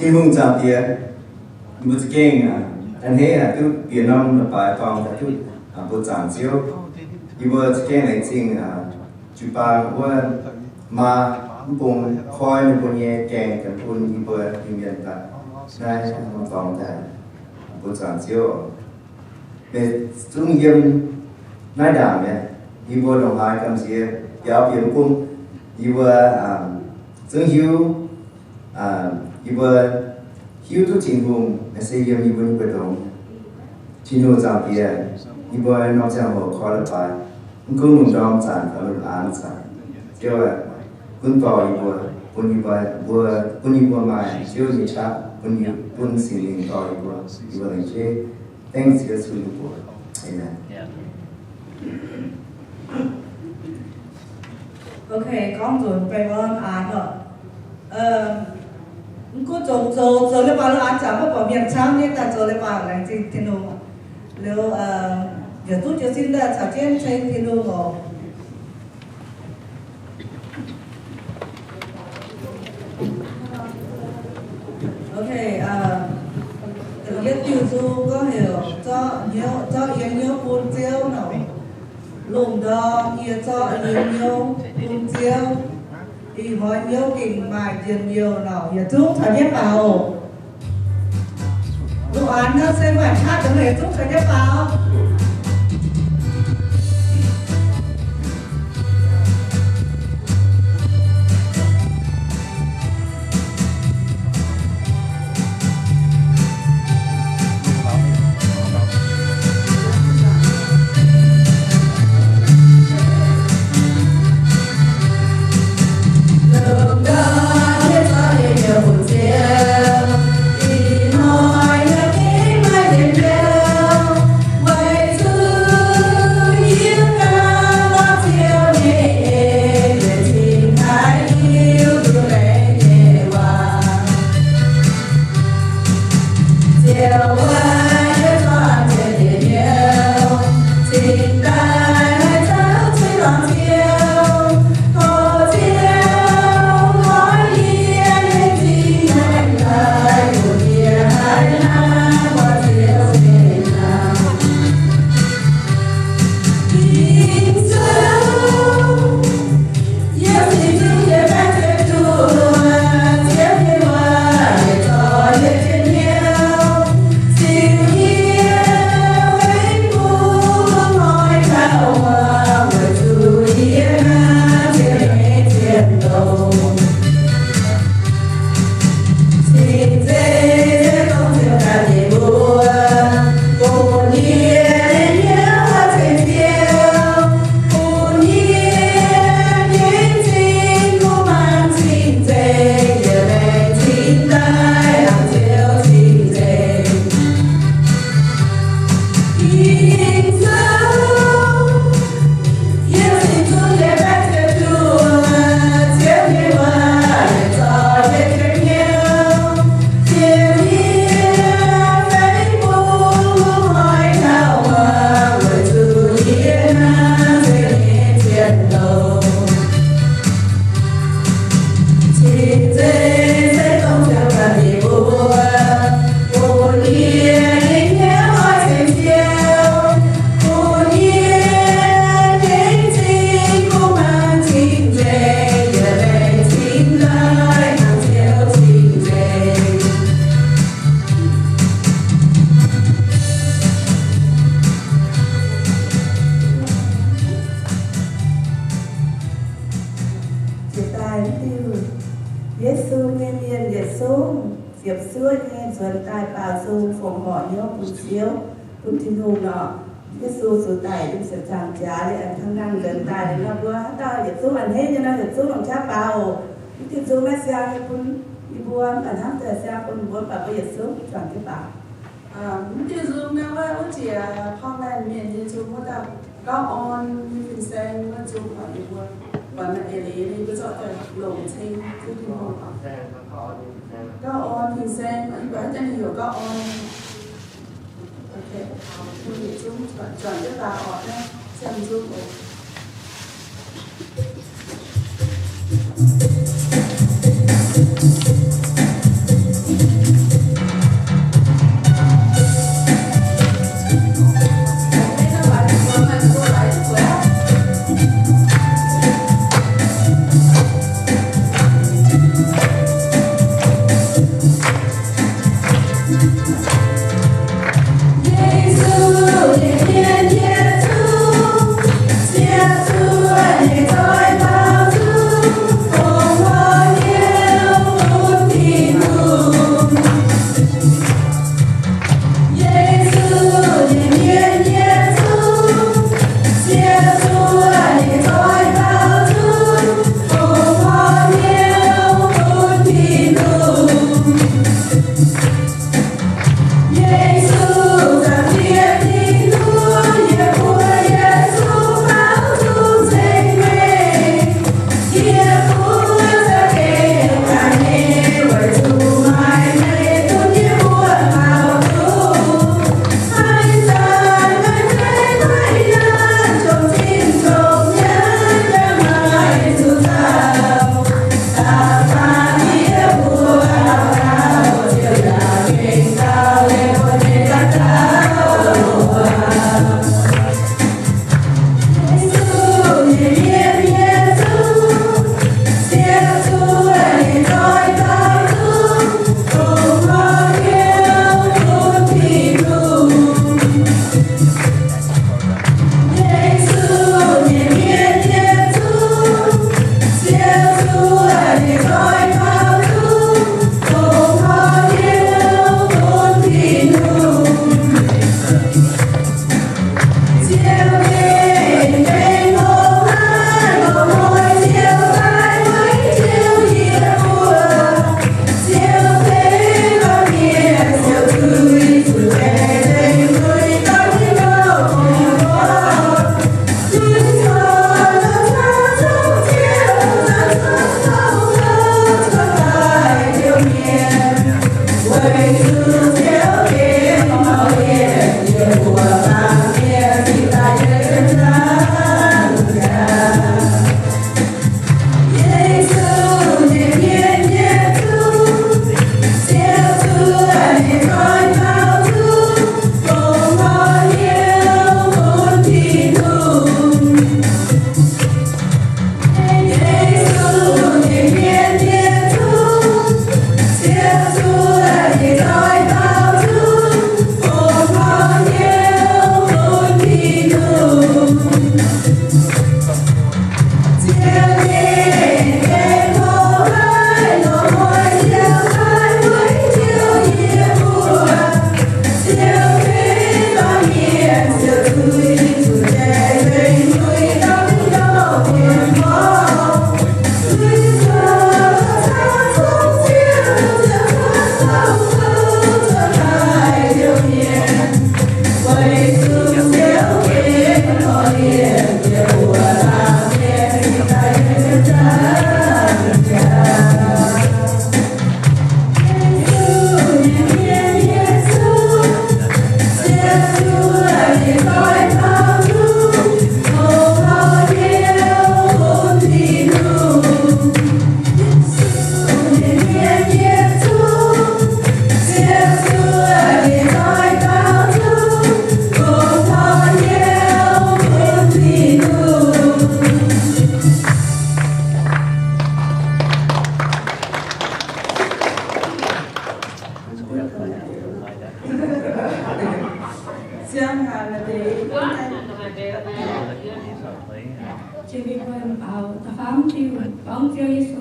Tin-Hungh Zaangc Diex, yie mbuo za'gengh a'hneiv duqv bieqc norm leiz-baaix dorngx daaih duqv mbuo zaangc Ziouv. Yie mbuo za'gengh laengz zingh jiu-baang wuov maa mv bung koi ninh mbuo nyei gaengh daaih bun yie mbuo Iu-Mienh daaih naaiv norm dorngx daaih mbuo zaangc Ziouv. Meih zungv yiem naaiv ndaangc mi'aqv. Yie mbuo ndongc haaix gamh nziex biaux bieqc mv bung, yie mbuo zungv hiuv, yie mbuo hiuv duqv Tin-Hungh naaiv se yiem yie mbuo nyei mbu'ndongx. Tin-Hungh Zaangc Diex, yie mbuo norm ziangh hoc koi leiz-baaix, mv gunv lungh ndorm zanc fai lungh aanx zanc, Ziouv aah, gunv dorh yie mbuo, bun yie mbuo, mbuo, bun yie mbuo maaih Ziouv nyei qaqv, bun yie, bun Singx Lingh dorh yie mbuo, yie mbuo laengz zingh, dengv Ziouv Yesu nyei mbuox. Aamen. Ok, gorngv nzunc baengh orn aanx oc. Mv gunv zoux, zoux, zoux leiz-baaix lungh aanx zanc maiv buatc mienh camv nyei daaih zoux leiz-baaix laengz zingh Tin-Hungh. Liuz, yietc zungv jiez sin daaih caux jienv ceng Tin-Hungh oc. Ok, yie diuh nzung gorngv heuc zorqv hnyouv, zorqv yiem hnyouv bun Ziouv nor. Lungh ndorm yie zorqv yiem hnyouv bun Ziouv. Ih hnoi hnyouv gengh maaih njien-youh nor, yietc zungv caux jienv baaux oc. Lungh aanx nor se maaih qaqv dongh yietc zungv caux jienv baaux. Jiex daaih mv diuh Yesu nyei mienh yietc zungv ziepc zuoqv nyei nzuonx daaih baaux nzung fongc horc hnyouv bun Ziouv, bun Tin-Hungh nor. Yesu zuqc daic yiem ziepc nzaangc jaax liuz, aengx hnangv nangh nzuonx daaih liuz nor, mbuo haaix dauh yietc zungv a'hneiv nyei nor, yietc zungv longc qaqv baaux oc. Mv diuh nzung naaiv siang nyei bun yie mbuo, mv baac hnamv daaih siang bun mbuo, mv baac mbuo yietc zungv juangc jienv baaux. Mv diuh nzung naaiv wuov, wuov jiex Portland mienh nyei nzung wuov dauh Gauv Orn nyei fin-saeng wuov nzung, buatc yie mbuo, buatc maaih eix leiz yie mbuo zorqv daaih longc ceng Ziouv Tin-Hungh oc. Gauv Orn fin-saeng, yie buatc haaix zanc ninh heuc Gauv Orn. Ok, bun yietc zungv juangc jienv baaux oc, naaiv ziangh nzung oc.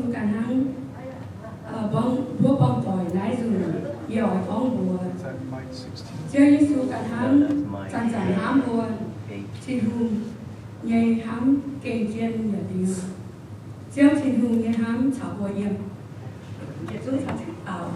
Yesu ganh hnangv, mbuo buangh doic naaiv nzunc, yie oix gorngv mbuox Ziouv Yesu ganh hnangv zanc-zanc hnamv mbuo. Tin-Hungh nyei hnamv gengh jien yietc liuz. Ziouv Tin-Hungh nyei hnamv caux mbuo yiem. Yietc zungv caux daux.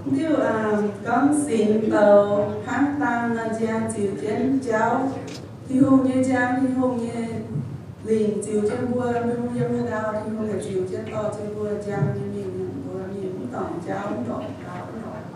Diuh, aa, gorngv singx douz hnangv dang nor, njang ziux jienv jauv. Tin-Hungh nyei njang, Tin-Hungh nyei lingc ziux jienv mbuo, mbuo yiem haaix ndau, Tin-Hungh ziux jienv dorh jienv mbuo njang nyei mingh, mbuo mingh mv dorngc jauv, mv dorngc daaux, mv dorngc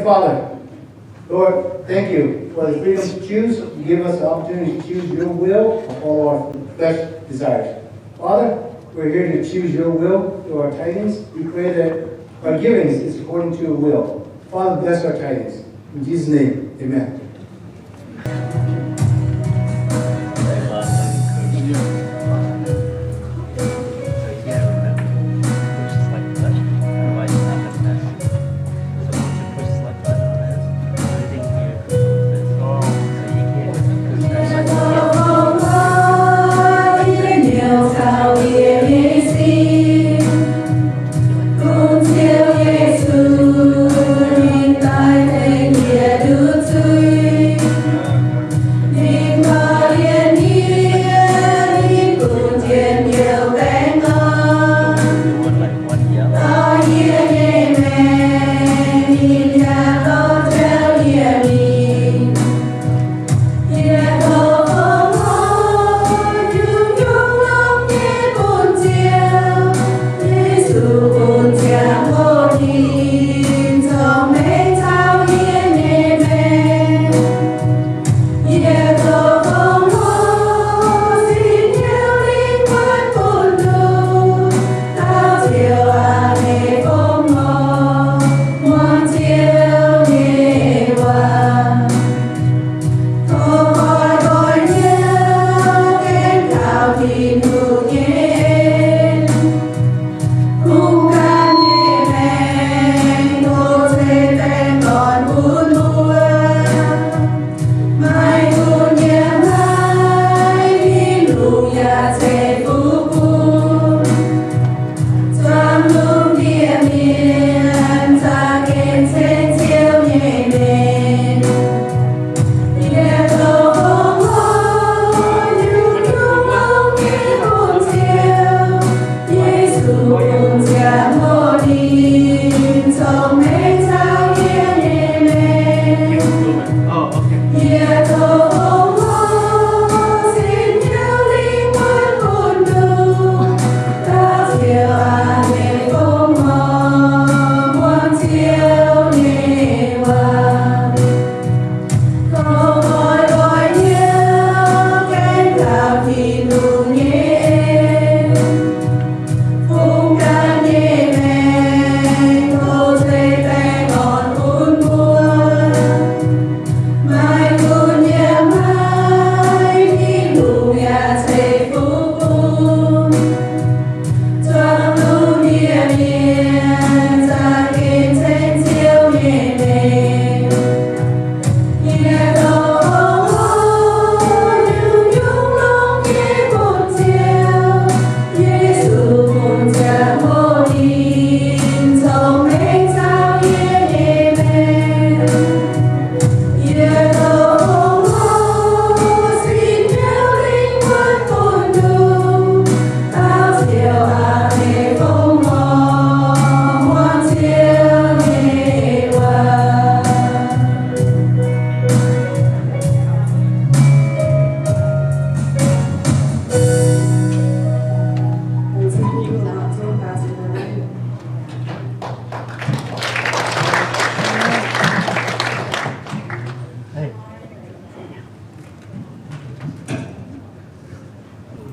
Father, Lord, thank you for the freedom to choose. You give us the opportunity to choose your will of all our flesh desires. Father, we're here to choose your will through our tithings. We pray that our givings is according to your will. Father, bless our tithings. In Jesus' name, amen.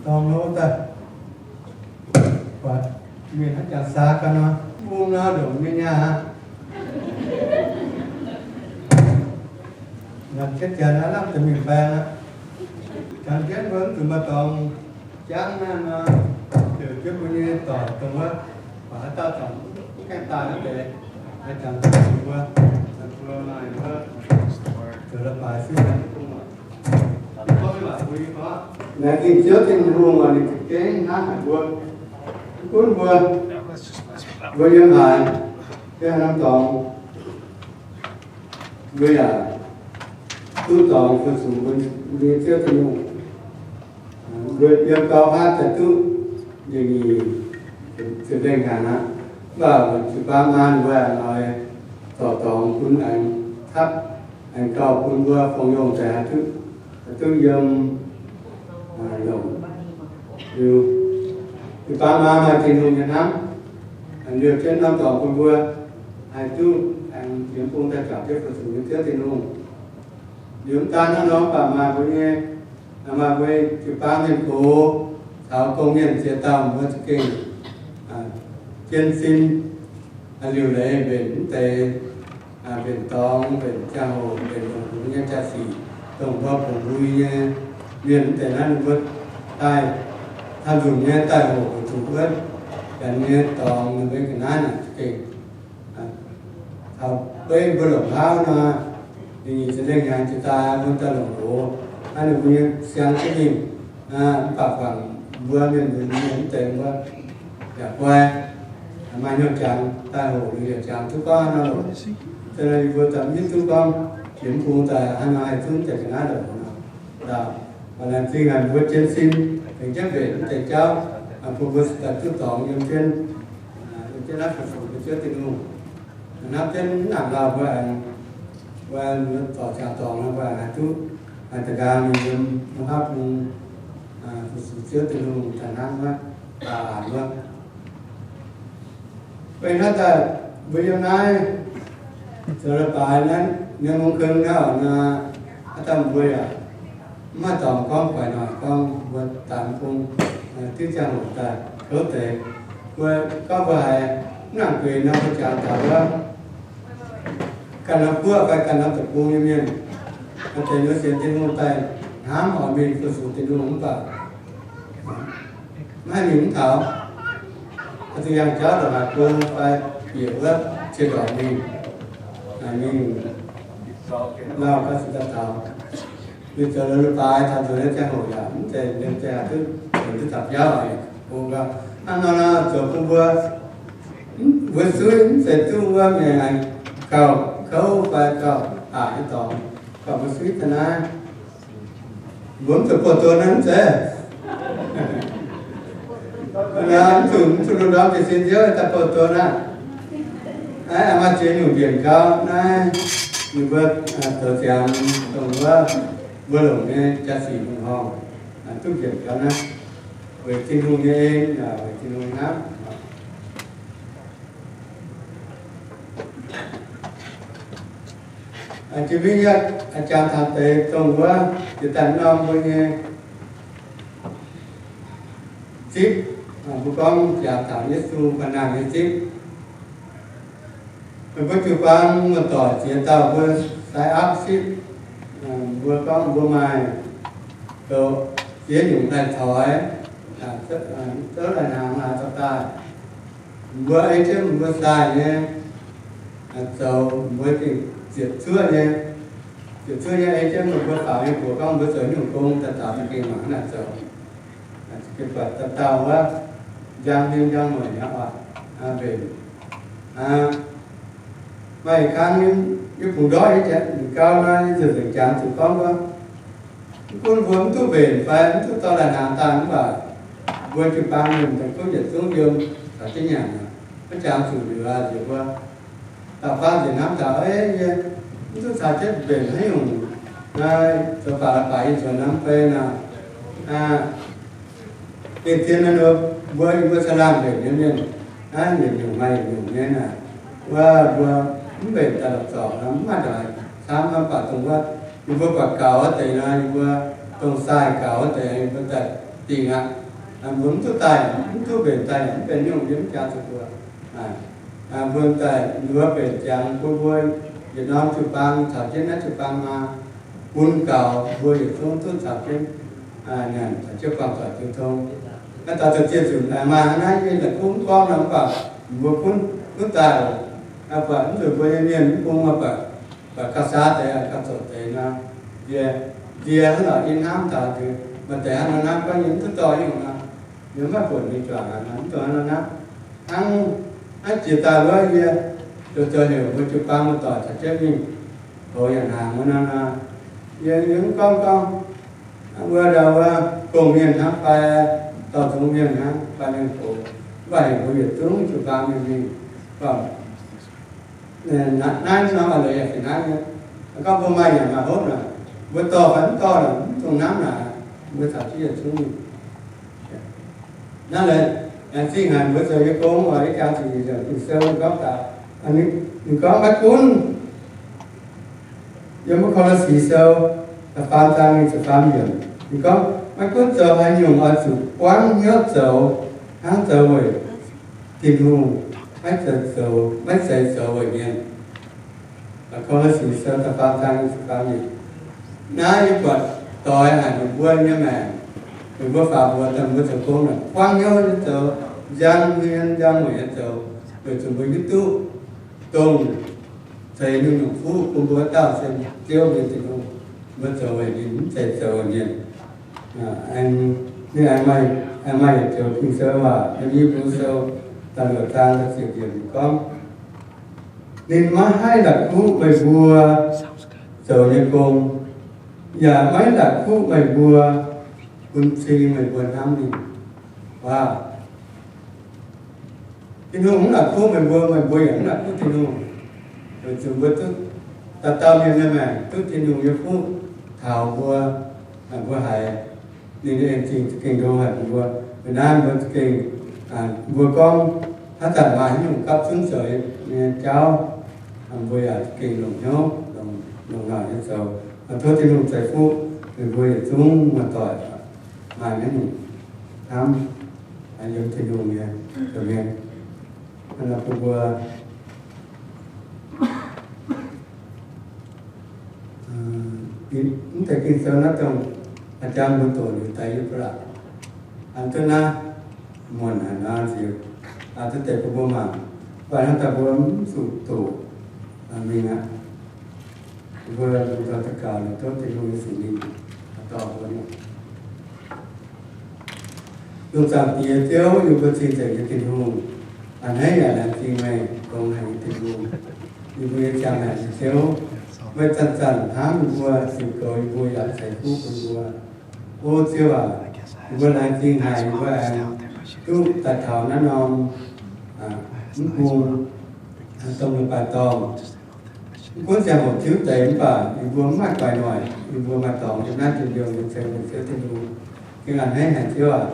Dorngx lo daaih, buatc mienh hnangv jangx saa ga'naaiv, bung nor ndongc mienh nyaah aqv. Naaic jienv janx aqv, lamh deix mingh baeng aqv. Janx jienv mbuo mv zuqc maaih dorngx jangv naaiv nor, heuc jienv mbuo nyei doic dongh wuov, baac haaix dauh dorngx mv gaengh daaih naaiv deix, haaix zanc mbuo, mbuo maaih wuov, zoux la'baaix fih hnangv. Laengz zingh Ziouv Tin-Hungh oc, ninh za'gengh hnangv haic mbuo. Mv gunv mbuo, mbuo yiem haaix, yiem haaix norm dorngx, mbuo yaac duqv dorngx fu-sux mbuo nyei Ziouv Tin-Hungh. Mbuo yiem gau haav daaih duqv nyic, ziepc lengh haic aqv. Mv baac jiu-baang maa ninh mbuo aengx oix zorc dorngx bun aengx tapv, aengx gauh bun mbuo fongc yongh daaih haih duqv, haih duqv yiem longc. Liuz, jiu-baang maa maaih Tin-Hungh nyei hnamv, liouh jienv norm dorngx bun mbuo haih duqv Aengx yiem bung daaih juangc jienv fu-sux nyei Ziouv Tin-Hungh. Liuz mv daan hnangv nor, mv baac maaih mbuo nyei, maaih mbuo jiu-baang mienh gox caux gong-mienh ziex dauh mbuo za'gengh jienv sin liuc leiz mbenc mv deix, mbenc dorngx, mbenc ziangh hoc, mbenc longc mbuo nyei jaa-sic, dongh mbuo bungx mbui nyei mienh mv deix naaiv, ninh mbuo daaih taux nzunc nyei daaih hoqc zuqc wuov janx nyei dorngx, ninh mbuo ga'naaiv naaic za'gengh taux beiv mbuo longc hlauv nor, ninh nyei za'lengh hnyangx jiex daaih mbuo daaih longc loz, hnangv ninh mbuo nyei siang jienv mingh. Mv baac guangc mbuo mienh mbuo mienh mv deix mbuo yaac guai, maaih hnyouv jangx daaih hoqc liuz yaac jangx duqv gorngv hnangv nor loc. Da'nyeic mbuo daaih mv hiuv duqv gorngv jiex mv bung daaih hnangv nor haih zunv deix ga'naaiv longc nor. Mv baac laengz zingh haic mbuo jienv sin tengx jienv mbenc mv deix jauv, bun mbuo daaih duqv dorngx yiem jienv, yiem jienv naaiv fu-sux mbuo Ziouv Tin-Hungh. Hnamv jienv mv nangc lauh mbuo aengx, mbuo zorc ziangx dorngx nor mbuo aengx haih duqv da'nqaang mingh yiem mbuo haav bung fu-sux Ziouv Tin-Hungh daaih hnangv wuov, daaih aanx wuov. Mbuo hnamv daaih mbuo yiem naaiv zoux leiz-baaix naaiv, mienh mungz keng naaiv oc, naaiv daaih mbuo yaac mv maaih dorngx gorngv guaix noic gorngv mbuo daaih mv bung diuv ziangh hoc daaih kouv deix. Mbuo gorngv mbuo haiz mv nangc gueix nor, mbuo jangx taux wuov ganh norm guoqv fai ganh norm deic-bung nyei mienh, maaih deix mbuo sienx Tin-Hungh daaih hnamv oix mingh fu-sux Tin-Hungh mv baac maiv haih mingh mv taux. Zuqc yangh jauv lorqc, haaix go fai bieqc wuov cie-ndorqc mingh, mingh lauh ga'sie daaih taux. Ninh zoux leiz-baaix taux nzuonx nyei ziangh hoc yaac mv zeiz liemh zeih haaix duqv nzuonx duqv taux biauv oc. Hnangv nor nor zoux bun mbuo, mbuo suiv mv zeiz duqv wuov mienh gauh kouv fai gauh aqc nyei dorngx, gorngv mbuo suiv daaih naaiv. Mbuo mv zuqc buoz-donh naaiv mv zeiz. Mv zuqc, mv zuqc ndorm jiez sin nziouv daaih buoz-donh aqv. Naaiv maaih ziex nyungc mbienc gauh naaiv, ninh mbuo zoux ziangx dongh wuov mbuo longc nyei jaa-sic mingh horngh, duqv mbienc gauh naaiv, weic Tin-Hungh nyei en, weic Tin-Hungh hnamv. Jiex mingh yaac jangx taux deix dongh wuov jiex daaih norm mbuo nyei zipv, mbuo gorngv jangx taux Yesu fai naamh nyei zipv. Meih mbuo jiu-baang muoz-doic ziex dauh mbuo sai aapv sipv, mbuo gorngv mbuo maaih zoux ziex nyungc daaih coix, zouv lai-hnaangx laaix zoux daaih. Mbuo ei jienv mbuo sai nyei zoux, mbuo gengh ziepc zuoqv nyei, ziepc zuoqv nyei ei jienv mbuo faaux nyei mbuox gorngv mbuo zoux nyungc gong daaih zaux za'gengh mangc hnangv naaic zoux. Buatc dauh dauh wuov njang hmien njang mueic aqv, mbenc. Maaih kangv yie bungx ndortv nyei jangx gauh nor, yie nzunc nzengc jangx zuqc gorngv wuov, mv gunv mbuo mv duqv mbenc fai mv duqv dorh lai-hnaangx daaih mv baac mbuo jiu-baang mienh daaih kuv yietc zungv yiem taux jienv nyanc, maiv jangx zuqc liuz nziex mbuo dauh faanv nziex hnamv taux, Ei, yie mv duqv caux jienv mbenc haaix nyungc, zoux baac la'baac yie nzuonx nor mv bei nor. Gengh zien nor, mbuo, yie mbuo caangh laangh mbenc nyei mienh, naaiv yietc nyungc maaih yietc nyungc nyei naaic, wuov mbuo mv mbenc daaih lorqc zorc nor mv maaih doic camv, mv baac dongh wuov yie mbuo buatc gaux wuov deix nor, yie mbuo dongh sai gaux wuov deix yie mbuo daaih dingh aqv. Mbuo mv duqv daaih, mv duqv mbenc daaih yaac mv benx nyungc, yie mv jangx zuqc mbuo. Mbuo daaih wuov mbenc jangx bun mbuo yietc norm jiu-baang caux jienv naaiv jiu-baang maa bun gaux mbuo yietc zungv duqv caux jienv nyanc caux jienv buangh doic jiu tong. Naaiv dauh za'gengh zunc maaih hnangv naaiv, yie la'kuqv mv gorngv nor mv baac mbuo gunv duqv daaih oc. Buatc mv zuqc mbuo nyei mienh mv bung, mv baac buatc gauh saax deix, gauh zoqc deix nor, ndie, ndie hnangv lorqc, yie hnamv taux maaih deix hnangv nor hnamv, gorngv yie mv duqv dorh nyungc nor, yie mv maaih buonc mingh juangc aqv nor, mv dungx hnangv nor hnamv. Hnangv, hnangv jiex daaih wuov yie zoux zoux heuc mbuo jiu-baang muoz-doic caux jienv mingh goux nyanc hnaangx wuov nor, yie, yie mv gorngv gorngv wuov ndau wuov gong-mienh hnangv fai dorh zungv mienh hnangv fai mienh gox, mv baac heuc mbuo yietc zungv jiu-baang mienh mingh. Gorngv naaiv norm a'leiz yaac fih hnangv nyei. Gorngv mbuo maaih nyanc maaih hopv naaic, mbuo dorh fai mv dorh naaic, mv dungx hnamv naaic, mbuo caux jienv yietc zungv mingh. Naaiv leiz, laengz zingh haic mbuo zoux nyei gong oc, yie jangx zuqc nzengc Ging-Sou gorngv taux Ninh gorngv maiv gunv, yiem wuov Ko^lo^si Sou da'faam zaang nyei ziepc faam yiemc, ninh gorngv maiv gunv zoux haaix nyungc oix zuqc buangv hnyouv zoux hnangv zoux weic Tin-Hungh, maiv zeiz zoux, maiv zeiz zoux weic mienh. Ko^lo^si Sou da'faam zaang nyei ziepc faam yiemc. Naaiv yie buatc doix haic meih mbuo nyei maengc. Meih mbuo faaux mbuox daaih mbuo zoux gong naaic buangv hnyouv nyei zoux, njang hmien njang mueic nyei zoux, weic zuqc mbuo hiuv duqv dongh ceix nyungc-nyungc fuqv bun mbuo dauh se Ziouv nyei Tin-Hungh. Mbuo zoux weic ninh, mv zeiz zoux weic mienh. Aengx, ninh aengx maaih, aengx maaih yietc joux Ging-Sou waac, yiem Hipv^lu Sou da'luoqc zaang da'ziepc yiemc gorngv, ninh maiv haih la'kuqv meih mbuo zoux nyei gong, yaac maiv la'kuqv meih mbuo bun cing meih mbuo hnamv ninh. Waac, Tin-Hungh mv la'kuqv meih mbuo, meih mbuo yaac mv la'kuqv Tin-Hungh. Weic zuqc mbuo duqv dauh dauh mienh nyei maengc, duqv Tin-Hungh nyei fuqv taux mbuo, mbuo haiz ninh nyei en zingh za'gengh ndo haic mbuo. Weic naaiv mbuo za'gengh, mbuo gorngv haaix zanc maaih haaix nyungc gapv zunv zoux nyei jauv, mbuo yaac za'gengh longc hnyouv, longc, longc noic nyei zoux. Tov Tin-Hungh ceix fuqv meih mbuo yietc zungv muoz-doic maaih haaix nyungc hnamv yiem Tin-Hungh nyei jiex mienh. Hnangv naaic bun mbuo mv deix Ging-Sou naaiv dongh a'jang mbuo doqc liuz daaih yie ba'laqc an duqv naaiv muonc haic nor nziex, duqv deix bun mbuo mangc, mv baac hnangv daaih mbuo mv zuqc doqc mingh aqv. Mbuo lomh nzoih daux gaux liuz tov Tin-Hungh nyei Singx Lingh dorh mbuo. Lungh zaangc Diex Ziouv, yie mbuo cing-nzengc nyei Tin-Hungh, a'hneiv yaac laengz zingh meih, dongh haic nyei Tin-Hungh, yie mbuo nyei ziangh maengc nyei Ziouv. Meih zanc-zanc hnamv yie mbuo, ziux goux yie mbuo, yaac ceix fuqv bun mbuo. O Ziouv aac, yie mbuo laengz zingh haic, yie mbuo aengx duqv daaih taux naaiv norm mv bung, domh leiz-baaix dorngh. Mv gunv ziangh hoc tiuv deix mv baac yie mbuo mv maaih guaix noic, yie mbuo maaih dorngx yiem naaiv njien-youh nyei ceng weic Ziouv Tin-Hungh. Gengh a'hneiv haic Ziouv aac,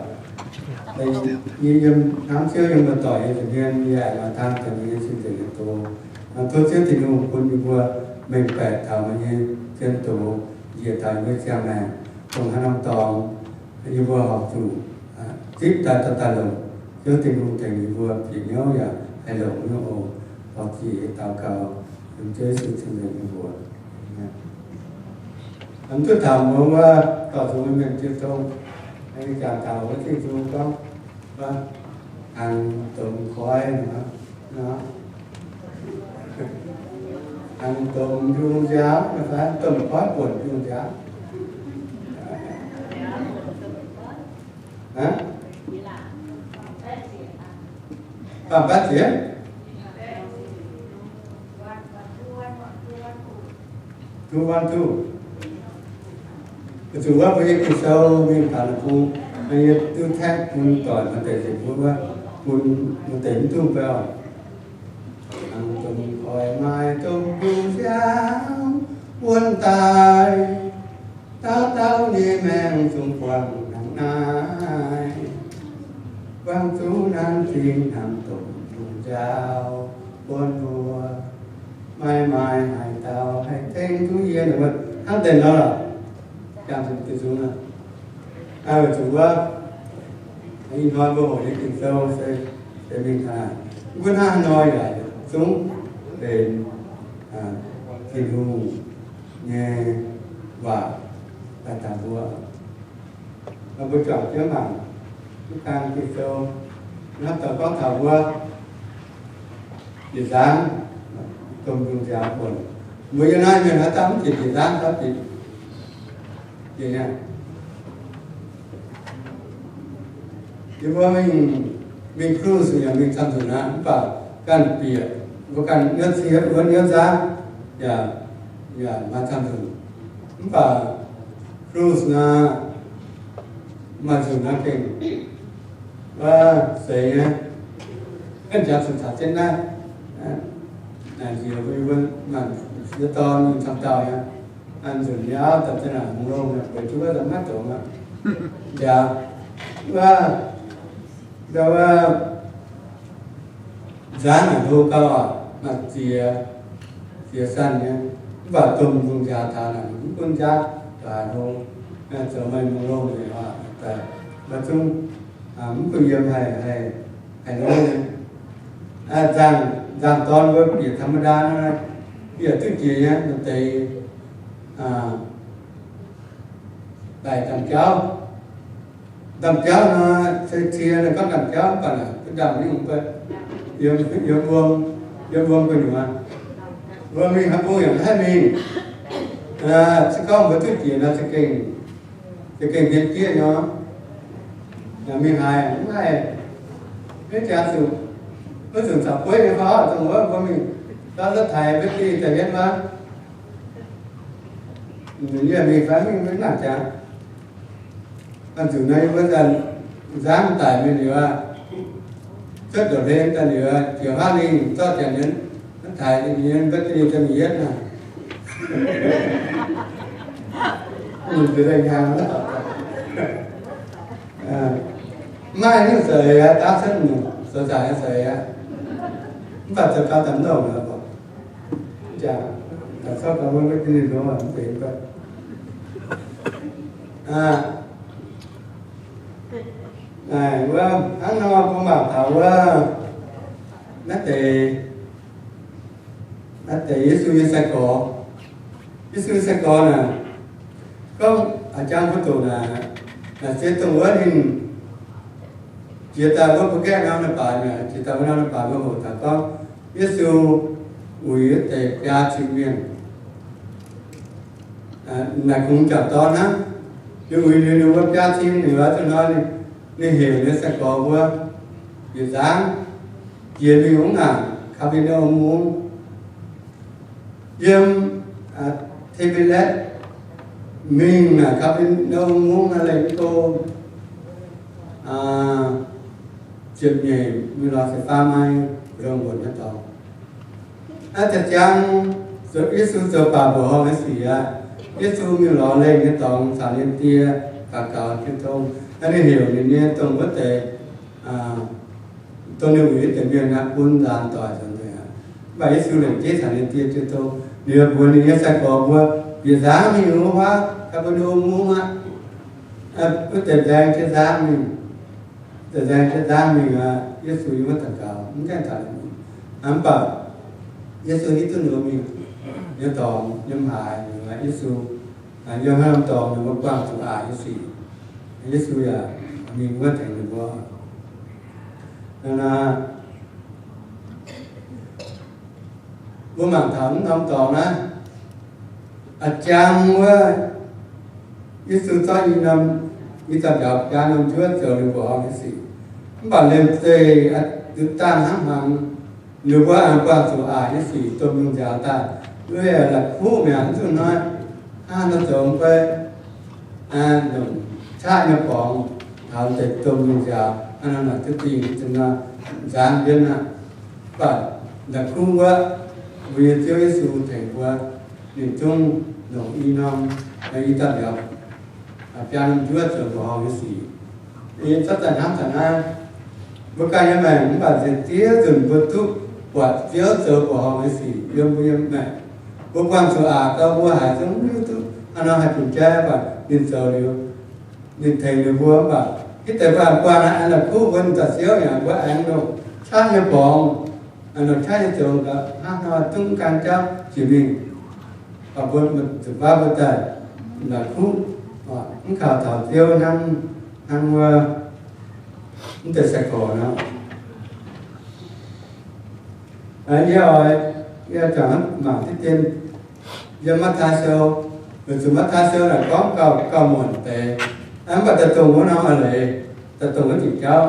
yie yiem hnamv Ziouv yiem muoz-doic nyei nza'hmien, yie yaac maaih taan deix nyei cing-nzengc nyei doz. Tov Ziouv Tin-Hungh bun yie mbuo mengh baeqc taux meih nyei zien doz, njiec taux yie mbuo ziangh maengc dongh haaix norm dorngx, yie mbuo horpc zuqc zipv daaih dorh daaih longc. Ziouv Tin-Hungh tengx yie mbuo bieqc hnyouv yaac haih longc nyei oc. Horpc zuqc daux gaux yiem Ziouv Yesu cing-nzengc nyei mbuox. Mv duqv taux mbuox wuov dorh zungx mienh jiu tong, jangx taux wuov Tin-Hungh gorngv, hnaangx domx koiv nor, hnaangx domx njung nziaaux, fai domx koiv buonc njung nziaaux. Baamh batv ziex? Two one two. Weic zuqc wuov mbuo nyei Ging-Sou mingh taux naaic bung, yie duqv tengx bun doic maaih deix ziepc bun wuov, bun maaih deix mv duqv beu. Hnaangx domx koiv maaih domh njung nziaaux wuonx daaih, dauh dauh nyei maengc zungv buangh hnangv naaiv. Buangh zuqc naaiv zingh hnaangx domh njung nziaaux bun mbuo, maaih maaih haaix dauh haih tengx duqv yie? Hnangv deix nor, jangx zuqc deix zungv aqv. Weic zuqc wuov, ih hnoi mbuo hoqc nyei Ging-Sou se, se mingh taux naaic, mv gunv hnangv haaix nor yaac zungv benx Tin-Hungh nyei waac daaih taux mbuo. Mbuo juangc jienv mangc mv gaang Ging-Sou, hnangv dauh gorngv taux mbuo bieqc nzangv, domh njung nziaaux buonc. Mbuo yiem naaiv mienh haaix dauh mv bieqc bieqc nzangv, dauh bieqc, bieqc nyei. Yie mbuo mingh, mingh cruise yaac mingh camv nzunc aqv, mv baac ganh bieqc, mbuo ganh niouv cie wuov niouv nzangv yaac, yaac maaih camv nzunc. Mv baac cruise naaiv maaih nzunc naaiv gengh wuov seix nyei, ganh jaax zuqc caux jienv naaiv, naaic njiec mbuo, mbuo mangc yie dorn mingh camv dauh nyei, maaih nzunc nyei auv daaih jienv naaic hungh longh nyei, weic zuqc wuov maiv doqc aqv. Njaaux wuov, njaaux wuov nzangv naaic hlo gau aqv. maaih ziex, ziex sanh nyei. Mv baac domh lungh nziaaux taux naaic mv gunv nziaaux daaih hlo, zoux maaih mengh longh nyei oc. Maiv zungv, mv bun yiem haih, haih longx nyei. Nzangc, nzangc-dorn mbuo bieqc ธรรมดา nor, bieqc duqv jiex nyei, maaih deix daic ndaamv-jauv. Ndaamv-jauv nor, se cie nor gorngv ndaamv-jauv mv baac naaic, bun ndaamv-jauv mv baac yiem, yiem wuom, yiem wuom gu'nyuoz. Wuom mingh haaix bung yaac mv haih mingh. Se gorngv mbuo duqv jiex nor, za'gengh, za'gengh hmien jieqv nyei. Mingh haaix mv haih, maiv jangx zuqc, maiv zuqc caux bueiv nyei fai dongh wuov mbuo mingh, zorqv taaix maiv duqv daaih hietv wuov. Yie mingh fai mingh maiv nangc jangx. Aa, nzunc naaiv yie mbuo nzangv daic mingh liuz aqv, cuotv ndopv-hlen daaih liuz, jiex haav lingh zorqv janx nyei, maiv taaix nyei, maiv duqv nyei, mingh yietv naaic. Maaih nyungc za'eix aqv, daav cuotv nyungc zoux zaqc nyei za'eix aqv. Mv baac zoux gau daaih mv nongh aqv. Jangx, gauh zorqv gauh wuov maiv duqv ninh longx, mv zeiz mv baac. Naaic wuov hnangv nor, mbuo mangc taux wuov naaiv deix, naaiv deix Yesu nyei sai-gorx. Yesu nyei sai-gorx naaic, gorngv a'jang mbuo doqc naaic, naaic se dongh wuov ninh jiex daaih wuov mbuo gaeqv norm leiz-baaix mi'aqv, jiex daaih wuov norm leiz-baaix mbuo hoqc taux gorngv Yesu uix wuov deix biaa cin mienh. Naaic kungx jangc dorn hnangv. Ninh uix liuz ninh mbuo biaa cin liuz aqv, zuqc nor ninh heuc ninh nyei sai-gorx mbuo bieqc nzangv jiex mingh wuov ngaanc Kaa^be^naa^om Mungv. Yiem Tiberetv mingh naaic Kaa^be^naa^om Mungv naaiv leih go ziepc nyeic mingh lorz ziepc faam maaiv, longx mbuonx nyei dorngx. Naaiv deix ziangx Yesu zoux baac mbuoqc horngh nyei sic aqv. Yesu mingh lorz lengh nyei dorngx caux ninh die daux gaux jiu tong. Naaiv ninh heuc ninh nyei dongh wuov deix, dongh ninh uix deix mienh aqv, bun nzaanx doic nzengc aqv. Mv baac Yesu lengc jeiv caux ninh die jiu tong. Ninh mbuox ninh nyei sai-gorx mbuo, bieqc nzangv mingh wuov huaav Kaa^be^naa^om Mungv aqv. Wuov deix nzaeng jienv nzangv mingh. Deix nzaeng jienv nzangv mingh aqv, Yesu yiem wuov daux gaux, mv gaengh taux ninh mingh. Mv baac Yesu hiuv duqv ninh mbuo mingh nyei dorngx yiem haaix. Yesu yiem haaix norm dorngx ninh mbuo buangh zuqc aqc nyei sic, Yesu yaac mingh wuov tengx ninh mbuo. Naaiv mbuo mangc taux mv norm dorngx naaiv, a'jang wuov, Yesu zorqv i norm, i dauh mbiauz biaa norm njuov zoux liuz mbuoqc horngh nyei sic. Mv baac liemh zeih duqv dangh hnangv hmuangx, liuz mbuo aengx buangh zuqc aqc nyei sic domh lungh nziaaux daaih, weic la'kuqv mi'aqv. Mv zuqc hnoi, hnangv nor zoux mv bei, longc qaqv nyei borngz taux deix domh lungh nziaaux, hnangv nor naaic duqv dingh, zuqc nor nzaanx mbienv aqv. Mv baac la'kuqv wuov, mbuo nyei Ziouv Yesu tengx mbuo, ninh zungv longc i norm, i dauh mbiauz biaa norm njuov zoux mbuoqc horngh nyei sic. Yie zorqv daaih hnamv taux naaiv, mbuo ganh nyei maengc mv baac nziex diev nzunc mbuo duqv buatc Ziouv zoux mbuoqc horngh nyei sic yiem mbuo nyei maengc. Mbuo buangh zuqc aqc gau, mbuo haiz zungv mv hiuv duqv hnangv nor haih bun jaiv, mv baac ninh zoux liuz, ninh tengx liuz mbuo. Mv baac hitv deix mbuo aengx buangh aengx la'kuqv mbuo nyei dauh Ziouv yaac mbuo aengx longc qaqv nyei borngz, longc qaqv nyei zoux gaax hnangv nor zungv gaang jauv jiex mingh. Mv baac mbuo zuqc baav mbuo daaih la'kuqv, mv kaux taux Ziouv hnangv, hnangv wuov, mv deix sai-gorx nor. Yie oix, yie oix zuangx mangc diqv dien yiem Matv^taai Sou, weic zuqc Matv^taai Sou naaic gorngv gauh, gauh muonc deix, mv baac daaih dongh wuov norm a'leiz, daaih dongh wuov diuc jauv.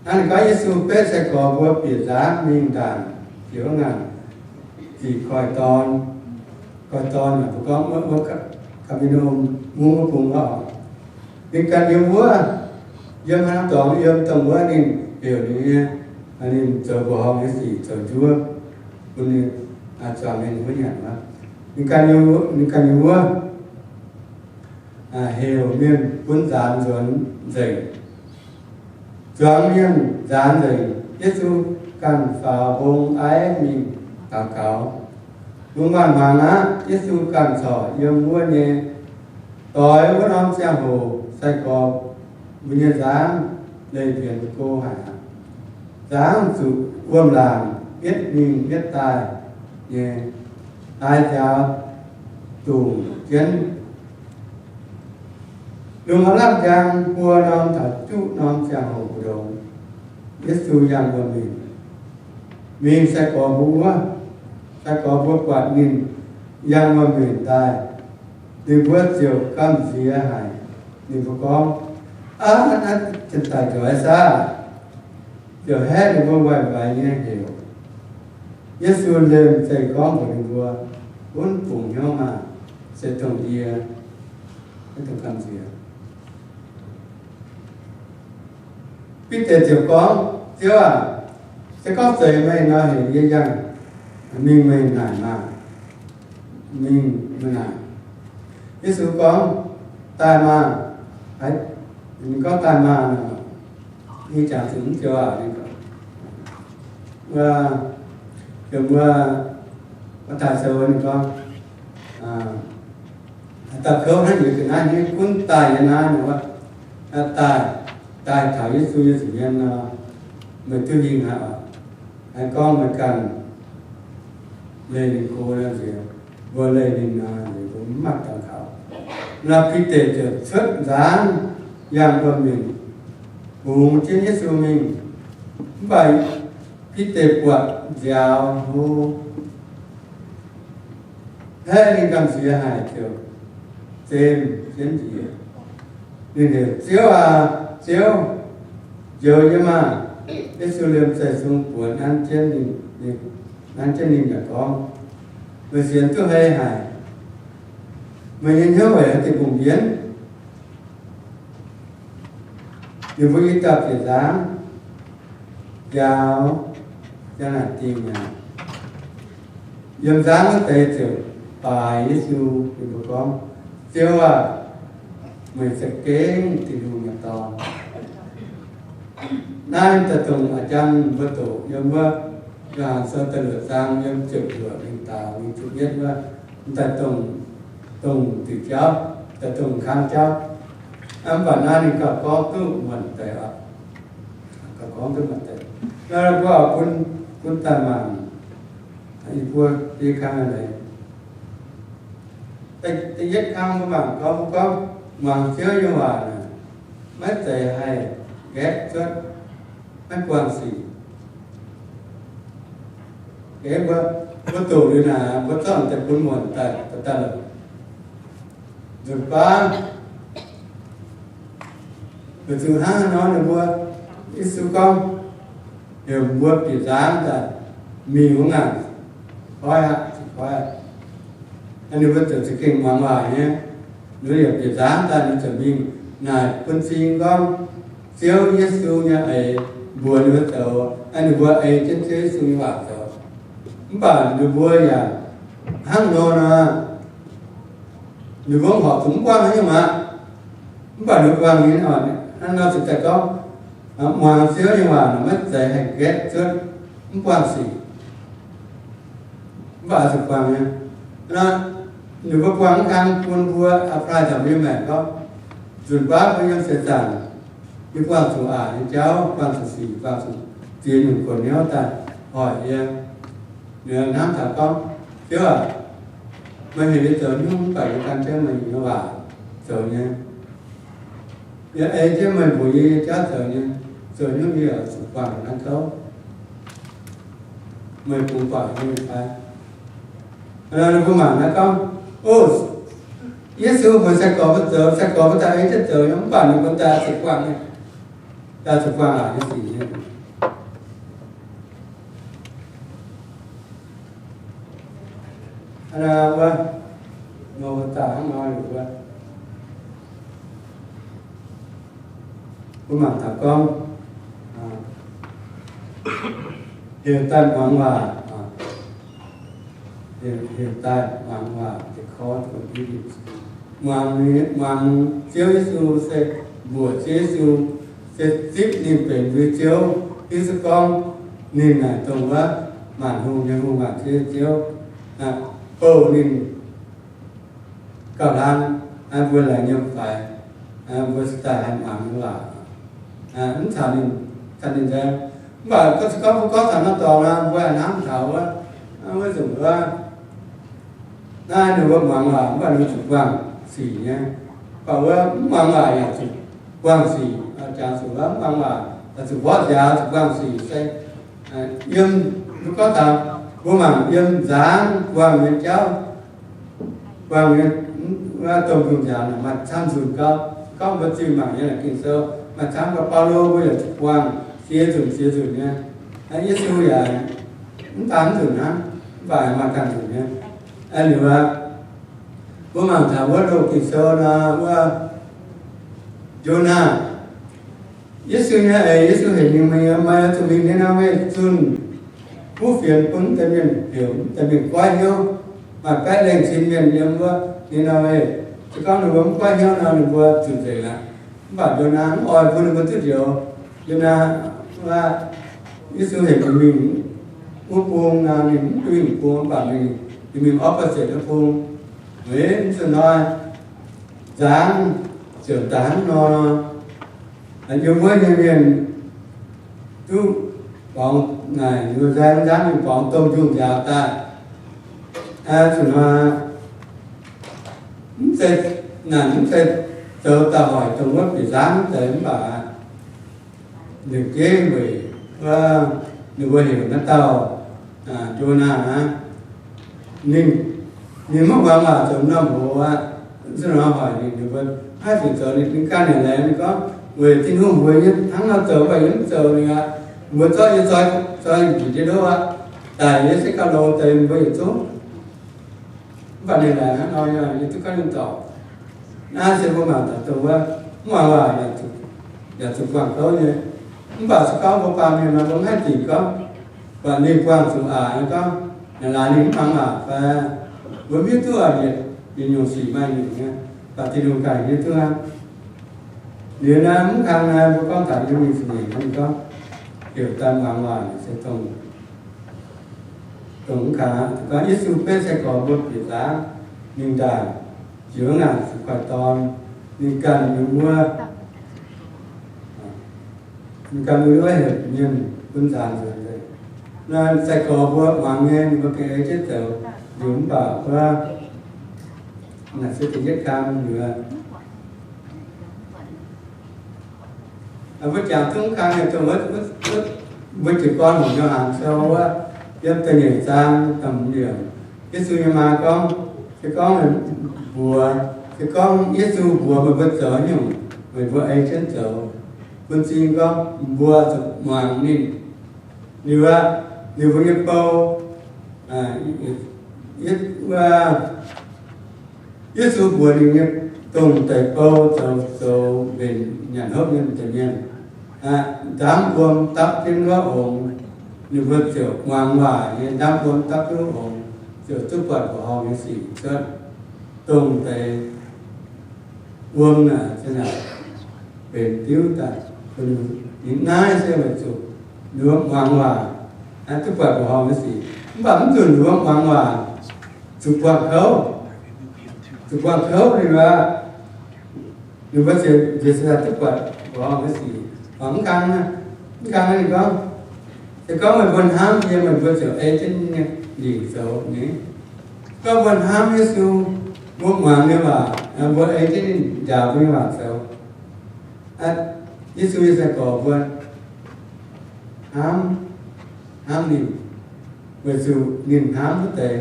Naaiv ninh gorngv Yesu betv sai-gorx mbuo bieqc nzaangv mingh ndaangc jiex wuov ngaanc ziqc Koiv-Dorn. Koiv-Dorn naaic mbuo gorngv wuov, wuov Kaa^be^naa^om Mungv wuov bung wuov oc. Ninh ganh yiem wuov, yiem haaix norm dorngx yiem, dongh wuov ninh heuc ninh nyei, ninh zoux mbuoqc horngh nyei sic, zoux njuov bun ninh, zuangx ninh wuov nyanc wuov. Ninh ganh yiem wuov, ninh ganh yiem wuov heuc mienh bun nzaanx nzuonx nzengc. Zuangx mienh nzaanx nzengc. Yesu ganh faaux mbong aiv mingh daux gaux. Lungh maanz hmuangx aqv, Yesu ganh corc yiem wuov nyei. Doix wuov norm ziangh hoc sai-gorx mbuo nyei nzangv leih mbienx go haic aqv. Nzangv zuqc wuom-laangc mietv mingh mietv daaih nyei, haaix nziaaux dungc jienv. Lungh aav lamh njang buo norm taux juqv norm ziangh hoc mbu'ndongx, Yesu yangh wuom minc. Mingh sai-gorx mbuo wuov, sai-gorx mbuo buatc ninh yangh wuom minc daaih, ninh mbuo ziouc gamh nziex haic. Ninh mbuo gorngv, Aav, naaiv daaih njoix saah? Ziouc haeqv ninh mbuo waaic waix nyei heuc. Yesu liemh zeih gorngv mbuox ninh mbuo, Gunv bungx hnyouv maah! Se dongh yie, maiv dungx gamh nziex. Bide ziouc gorngv, Ziouv aac, se gorngv zeiz meih nor, heuc yie yangh mingh meih naaic maah! Mingh meih naaic. Yesu gorngv, Daaih maah! Ninh gorngv, Daaih maah! Ninh jangx zuqc mv joux aac, ninh gorngv, Mbuo, mbuo daaih sou ninh gorngv, Dauh kouv hnangv nyei ga'naaiv nyei, gunv daaih yiem naaiv nor, daaih, daaih taux Yesu nyei nza'hmien nor, meih duqv hingh aqv oc. Aengx gorngv meih ganh leih ninh go nor nziex, mbuo leih ninh nor nziex, mbuo mv maaih daux gaux. Nor Bide ziouc cuotv nzangv yangh wuom minc, bungx jienv Yesu mingh. Mv baac Bide buatc nziaaux hlo, haeqv ninh gamh nziex haic ziouc zemh jienv njiec. Ninh heuc, Ziouv aac, Ziouv, njoux yie maah! Yesu liemh zeih sung buoz nanv jienv ninh, nanv jienv ninh yaac gorngv, Meih sienx duqv hei haic. Meih nyei hnyouv weic haaix diuc mbungh mbienv? Ninh mbuo i dauh bieqc nzangv nziaaux, ziang naaic dingh mi'aqv. Yiem nzangv wuov deix ziouc baaix Yesu. Ninh mbuo gorngv, Ziouv aah! Meih za'gengh Tin-Hungh nyei Dorn. Naaiv daaih dongh a'jang mbuo doqc yiem wuov Yo^han Sou da'luoqc zaang yiem ziepc luoqc mingh daaih mingh ziepc yietv wuov, daaih dongh, dongh diuc jauv, daaih dongh kangv jauv. Mv baac naaiv ninh gauh gorngv duqv muonc deix oc. Gauh gorngv duqv muonc deix. Naaiv mbuo oix bun, bun daaih mangc, yie mbuo biei kang leiz. Da'yietv kang mbuo mangc gorngv, mbuo gorngv muangx Ziouv nyei waac naaic, maiv zeiz haih nqaeqv cuotv, maiv buangh sic. Mbuo, mbuo doqc liuz naaic, mbuo zorqv deix bun muonc daaih, daaih lorqc. Nzunc baav weic zuqc hnangv haaix nor ninh mbuo, Yesu gorngv heuc mbuo bieqc nzangv daaih mingh wuov ngaanc koiv aqv, koiv aqv. Ninh mbuo ziouc za'gengh muangx waac nyei. Ninh mbuo yaac bieqc nzangv daaih, ninh ziouc mingh naaic bun cing gorngv Ziouv Yesu nyei eix mbuox ninh mbuo zoux. Ninh mbuo ei jienv Ziouv Yesu nyei waac zoux. Mv baac ninh mbuo yaac hnangv nor nor, ninh mbuo horpc zuqc mv buangh haaix nyungc aqv. Mv baac ninh mbuo buangh nyei, hnangv nor ziouc daaih gorngv, muangx Ziouv nyei waac maiv zeiz haih nqaeqv cuotv, mv buangh sic. Mv baac zuqc buangh nyei. Ninh mbuo buangh mv kang bun mbuo apply taux mbuo nyei maengc gorngv, nzunc baav mbuo yiem seix zaangc, yie buangh zuqc aqc nyei jauv, buangh zuqc sic, buangh zuqc ziex nyungc kuonx hnyouv daaih hoic yie. Ninh hnamv taux gorngv, Ziouv aac, meih heuc yie zoux nyungc, mv baac yie gan jienv meih nyei waac zoux nyei. Yie ei jienv meih mbuox yie nyei jauv zoux nyei, zoux nyungc yie oix zuqc buangh naaiv kouv. Meih bungx buatc nyei fai? Ninh mbuo mangc naaiv gorngv, O, Yesu mbuox sai-gorx mbuo zoux, sai-gorx mbuo daaih ei jienv zoux nyei, mv baac ninh mbuo daaih zuqc buangh nyei, daaih zuqc buangh aqc nyei sic nyei. Wuov, nor mbuo daaih hnangv nor liuz wuov, mbuo mangc taux gorngv, heuc daaih muangx waac, heuc daaih muangx waac, muangx, muangx Ziouv Yesu se mbuoqc Ziouv Yesu, se zipv ninh benx mbuo Ziouv, hiuv duqv gorngv ninh naaic dongh wuov maanc hungh nyei hungh, maanc ziouv nyei ziouv, bouh ninh gauh hlang, mbuo laengz yiem faix, mbuo cingx daaih haih muangx ninh waac. Mv caux ninh, caux ninh nzaeng. Mv baac gorngv, gorngv, gorngv taux norm dorngx nor, mbuo hnamv taux wuov, wuov nzunc wuov, naaiv ninh mbuo muangx waac mv baac ninh mbuo zuqc buangh sic nyei. Mv baac wuov mv muangx waac yaac zuqc buangh sic. Jangx zuqc wuov mv muangx waac yaac zuqc mborqv nziaaux, zuqc buangh sic se yiem, mbuo gorngv taux mbuo mangc yiem nzaangc buangh nyei jauv, buangh nyei, wuov domh nzunc nziaaux maaih camv nzunc gauh, gorngv mbuo zingh mangc nyei Ging-Sou maaih camv gauh. Baulo mbuo yaac zuqc buangh ziex nzunc ziex nzunc nyei. Yesu yaac mv daan mv nzunc hnangv, mv baac maaih ganh nzunc nyei. Liuz aqv, mbuo mangc taux wuov loz Ging-Sou nor, wuov Yonaa, Yesu nyei eix, Yesu heuc ninh mingh, meih oix zuqc mingh Ni^naa^we zunh buov fienx bun wuov deix mienh heuc wuov deix mienh goiv hnyouv. Maaih baeqv lengh cin mienh yiem wuov Ni^naa^we. Se gorngv ninh mbuo mv goiv hnyouv nor, ninh mbuo zuqc nzengc aqv. Mv baac Yonaa mv oix bun ninh mbuo duqv njoux. Yonaa, Yesu heuc ninh mingh wuov bung nor, ninh mv duqv mingh bung, mv baac ninh mingh opposite wuov bung. Weic zuqc hnoi nzaangc ziouc daaih hnangv nor, yiem wuov nyei mienh duqv borngz, naaic nzaangc mingh borngz domh nzunc nziaaux daaih. Zuqc hnoi mv zeiz, naaic mv zeiz zoux daaih hoic dongh wuov bieqc nzaangc deix, mv baac ninh gengh weic wuov ninh mbuo heuc naaiv dauh Yonaa aqv, ninh, ninh maiv muangx waac zoux norm hoz aqv. Zuqc hnoi hoic ninh, ninh mbuo haih fingx zoux, ninh ganh yaac laengz, ninh gorngv, weic Tin-Hungh mbuox yie hnangv nor zoux, mv baac yie mv zoux ninh aqv. Mbuo zorqv yie zoi, zoi njiec jienv hlo aqv. Daic yie se gauh longx deix, mbuo yietc zungv. Mv baac ninh laengz hnangv nor, yie duqv gorngv ninh dorngc. Naaiv se mbuo mangc taux dongh wuov mv muangx waac yaac zuqc buangh kouv nyei. Mv baac se gorngv mbuo baamh mienh nor, mbuo maiv haih dingc gorngv, buatc ninh buangh zuqc aac, gorngv, naaic laaix ninh mv muangx waac fai, mbuo mv hiuv duqv aac, yietc nyungc sic maaih nyungc nyei, baac Tin-Hungh ganh hiuv duqv aqv. Liuz naaiv mv kang naaiv mbuo gorngv taux yiem mingh zingh nyeic gorngv, heuc daaih muangx waac se dongh, dongh mv kang aqv. Gorngv Yesu betv sai-gorx mbuo bieqc nzaangc, ninh ndaangc jiex wuov ngaanc zuqc guaix dorn, ninh ganh yiem wuov, ninh ganh yiem wuov heuc mienh bun nzaanx nzuonx nzengc. Naaiv sai-gorx mbuo muangx nyei, ninh mbuo gengh ei jienv zoux. Liuz mv baac wuov, naaic se da'yietv kang liuz, mbuo jangx duqv mv kang nyei dongh wuov, mbuo jiez gorn heuc Yo^han Sou wuov, yiem da'nyeic zaang da'hmz yiemc, Yesu nyei maa gorngv, se gorngv mbuox, se gorngv Yesu mbuox meih mbuo zoux haaix nyungc, meih mbuo ei jienv zoux. Bun cing gorngv mbuo zuqc muangx ninh. Liuz aqv, liuz mbuo nyei bou, Yesu mbuox ninh nyei dongh deix bou zoux, zoux mbenc nyanc hopv nyei deix mienh, ndaamv wuom dapv jienv wuov ongx, ninh mbuo ziouc muangx waac nyei, ndaamv wuom dapv jienv wuov ongx ziouc duqv buatc mbuoqc horngh nyei sic cuotv. Dongh deix wuom naaic, benx diuv daaih. Ninh naaiv se weic zuqc ninh mbuo muangx waac, duqv buatc mbuoqc horngh nyei sic. Mv baac mv nzunc ninh mbuo muangx waac zuqc buangh kouv, zuqc buangh kouv liuz aqv, ninh mbuo ziouc, ziouc se duqv buatc mbuoqc horngh nyei sic. Mv kang, mv kang ninh gorngv, se gorngv meih mbuo hnamv yie, meih mbuo ziouc ei jienv nyei lingc zoux nyei. Gorngv mbuo hnamv Yesu, mbuo muangx nyei waac, mbuo ei jienv ninh njaaux mbuo nyei waac zoux. Yesu nyei sai-gorx mbuo hnamv, hnamv ninh, weic zuqc ninh hnamv wuov deix,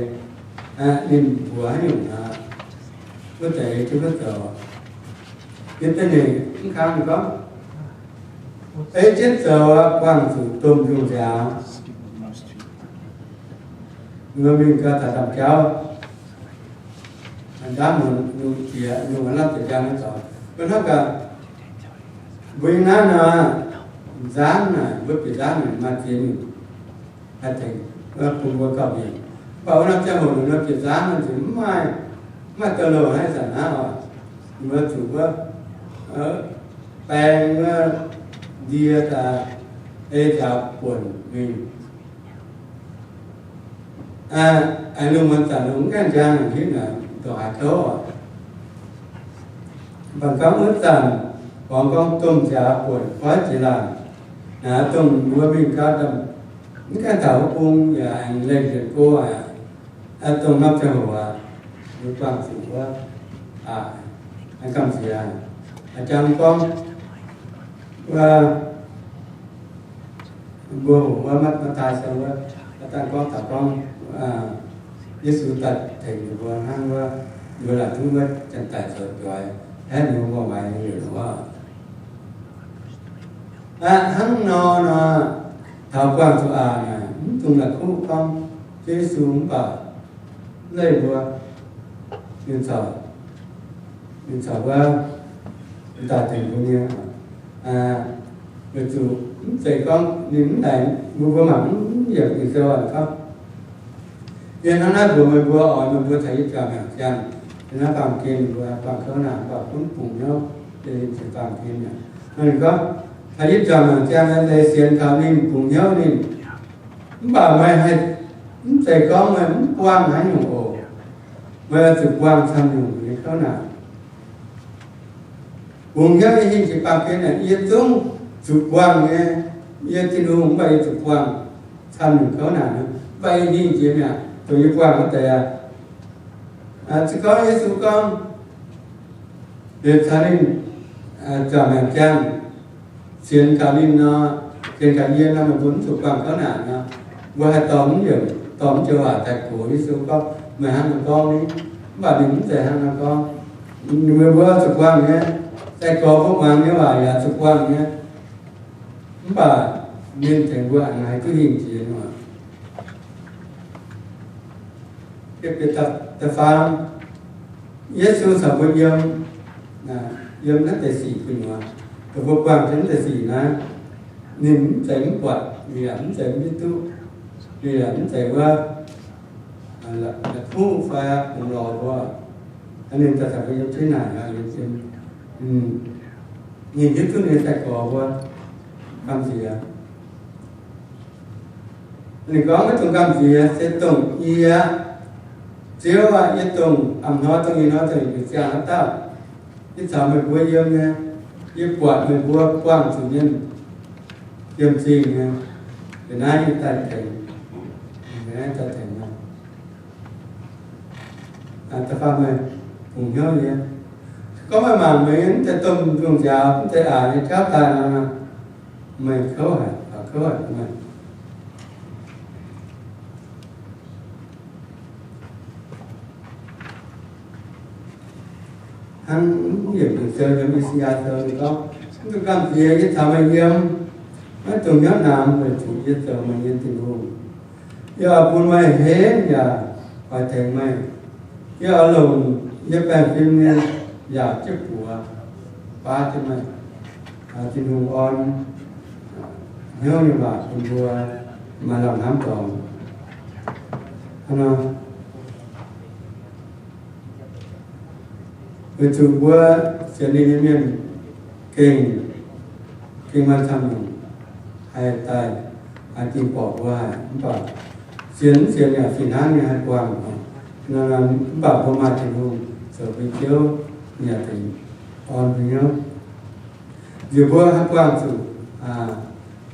ninh mbuox haaix nyungc aqv, wuov deix jienv wuov zoux. Yiem da'nyeic mv kang ninh gorngv, ei jienv zoux buangh zuqc domh nzungh nziaaux. Ninh mbuo mingh gau taux ndaamv-jauv, ndaamv-muonz lungh jiex, lungh aav lamh jiex njang nyei dorngx. Mbuo hnamv gaax, mbuo yiem naaiv nor, nzangv naaic, mbuo bieqc nzangv naaic maaih ziex nyungc haih tengx bun mbuo gauh mienh. Mv baac wuov norm ziangh hoc ninh mbuo bieqc nzangv naaic nzunc mv maaih, mv maaih douz-louh naaiv zanc naaiv oc. Ninh mbuo zuqc wuov baeng wuov ndie daaih ei nziaaux buonc mingh. Aengx lungh muonz zanc lungh mv gaengh njang hitv naaic, dongh haaix kouv oc. Mv baac gorngv wuov zanc, borngz gorngv domh nziaaux buonc koiv jiex laangc, naaic dongh mbuo mingh gau, mv gaengh taux wuov bung yaac aengx lengh njiec go aqv. Dongh norm ziangh hoc aqv, mbuo buangh zuqc wuov, gamh nziex, jang gorngv wuov, mbuo hoqc wuov Matv^taai Sou wuov, dangh gorngv taux gorngv Yesu daaih tengx ninh mbuo hnangv wuov, ninh mbuo laaic duqv wuov janx-daic zoux juaix, haeqv ninh mbuo mbuoqc maix liuz wuov. Hnangv nor nor, taux buangh zuqc aqc naaic, mv dungx la'kuqv gorngv Ziouv Yesu mv baac leih mbuo, ninh caux, ninh caux wuov daaih tengx mbuo nyei. Weic zuqc mv zeiz gorngv ninh mv laengz, mbuo mbuo mangc mv yiemc Ging-Sou aqv gorngv, yie hnangv naaiv mbuox meih mbuo oix meih mbuo taux yie juangc maengc ziangh, yie hnangv baamh gen mbuo buangh kouv naanc, mv baac gunv bungx hnyouv, yie ninh ziouc baamh gen mi'aqv. Ninh gorngv, taux yie juangc maengc ziangh, meih leiz sienx kaux ninh, bungx hnyouv ninh. Mv baac meih haih, mv zeiz gorngv meih mv buangh haaix nyungc oc. Meih oix zuqc buangh camv nyungc nyei kouv naanc. Bungx hnyouv yie hingh jiex baamh gen naaic, yie zungv zuqc buangh nyei. Yie Tin-Hungh, mv baac yie zuqc buangh camv nyungc kouv naanc. Mv baac yie hingh jiex mi'aqv, dongh yie buangh wuov deix aqv. Se gorngv Yesu gorngv, liuz caux ninh juangc maengc ziangh, sienx kaux ninh nor, sienx kaux yie nor, meih mbuo mv zuqc buangh kouv naanc nor, mbuo haih dorh mv yiemc, dorh mv joux waac daaih goux Yesu gorngv, meih hnangv naaiv gorngv ni. Mv baac ninh mv zeiz hnangv naaiv gorngv. Ninh mbuo zuqc buangh nyei, sai-gorx mbuo muangx nyei waac yaac zuqc buangh nyei. Mv baac ninh tengx mbuo a'hneiv duqv hingh jiex nor. Da'faam, Yesu caux mbuo yiem, yiem naaiv deix sic gu'nyuoz, dongh mbuo buangh jienv naaiv deix sic naaiv, ninh mv zeiz mv buatc, ninh yaac mv zeiz mv hiuv duqv, ninh yaac mv zeiz wuov, la'kuqv fai bungx lorz mbuo. Ninh daaih caux mbuo yiem jienv naaic, ninh hiuv duqv ninh nyei sai-gorx mbuo. Gamh nziex. Ninh gorngv maiv dungx gamh nziex, se dongh yie, Ziouv aah! Yie dongh a'hnoi dongh ih hnoi dongh yietc liuz ziangh haaix dauh, yie caux meih mbuo yiem nyei, yie buatc meih mbuo buangh zuqc mienh yiem zingh nyei, yie naaiv yie daaih tengx, yie naaiv daaih tengx meih. Da'faam, meih bungx hnyouv yie. Gorngv meih mangc meih nyei mv deix domh nzungh nziaaux, mv deix aqc nyei jauv daaih nor, meih kouv haic, kouv haic meih. Hnangv yiemc Ging-Sou, yiem I^saa^yaa Sou ninh gorngv, mv dungx gamh nziex, yie caux meih yiem. Maiv dungx hnyouv namx, weic zuqc yie zoux meih nyei Tin-Hungh. Yie oix bun meih henv yaac oix tengx meih. Yie oix longc yie baengh fim nyei yaac jienv buoz baav jienv meih. Tin-Hungh orn hnyouv nyei waac bun mbuo maaih lamh hnamv dorngx. Hnangv nor, weic zuqc mbuo sienx ninh nyei mienh gengh, gengh maaih camv nyungc haih daaih, haih dingh borqc mbuo haic, mv baac sienx mv sienx yaac fih hnangv nyei haih buangh. Mv baac mbuo maaih Tin-Hungh zoux mbuo Ziouv, ninh yaac dingc orn mbuo hnyouv. Nziex mbuo haih buangh zuqc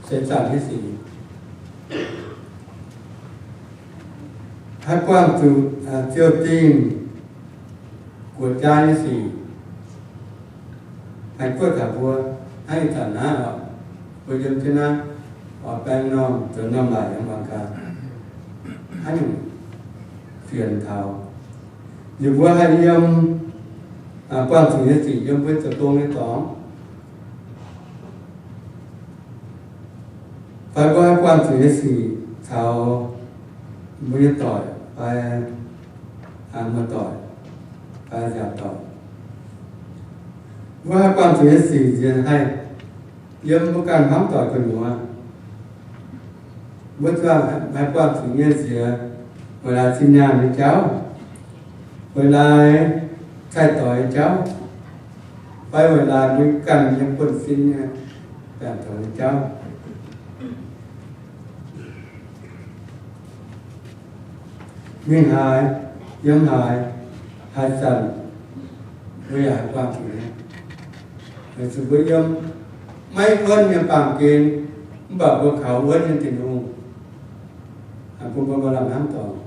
seix zaangc nyei sic, haih buangh zuqc ziou dingh guoqv jaa nyei sic, haih guoqv taux mbuo. Hnangv ih zanc naaiv oc, mbuo yiem jienv naaiv oix baeng norm zoux norm laic yiem mangc gaax, haaix nyungc fienx taux. Nziex mbuo haih yiem buangh zuqc nyei sic yiem mbuo zoux gong nyei dorngx. Fai mbuo haih buangh zuqc nyei sic caux mbuo nyei doic fai muoz-doic fai nziaauc doic. Mbuo haih buangh zuqc nyei sic nziex haih yiem mbuo ganh hmuangv doic gu'nyuoz. Mbuo zuangx haih buangh zuqc nyei nziex, weic laaix zinh nyaanh nyei jauv, weic laaix cai-doix nyei jauv, fai weic laaix mbuo ganh nyei buonv-sin nyei baengc zoux nyei jauv. mingh haaix, yiem haaix, haaix zanc mbuo yaac haih buangh zuqc nyei. Weic zuqc mbuo yiem maiv wuonv nyei baamh gen, mv baac mbuo kaux wuonv nyei Tin-Hungh bun mbuo maaih lamh hnamv dorngc.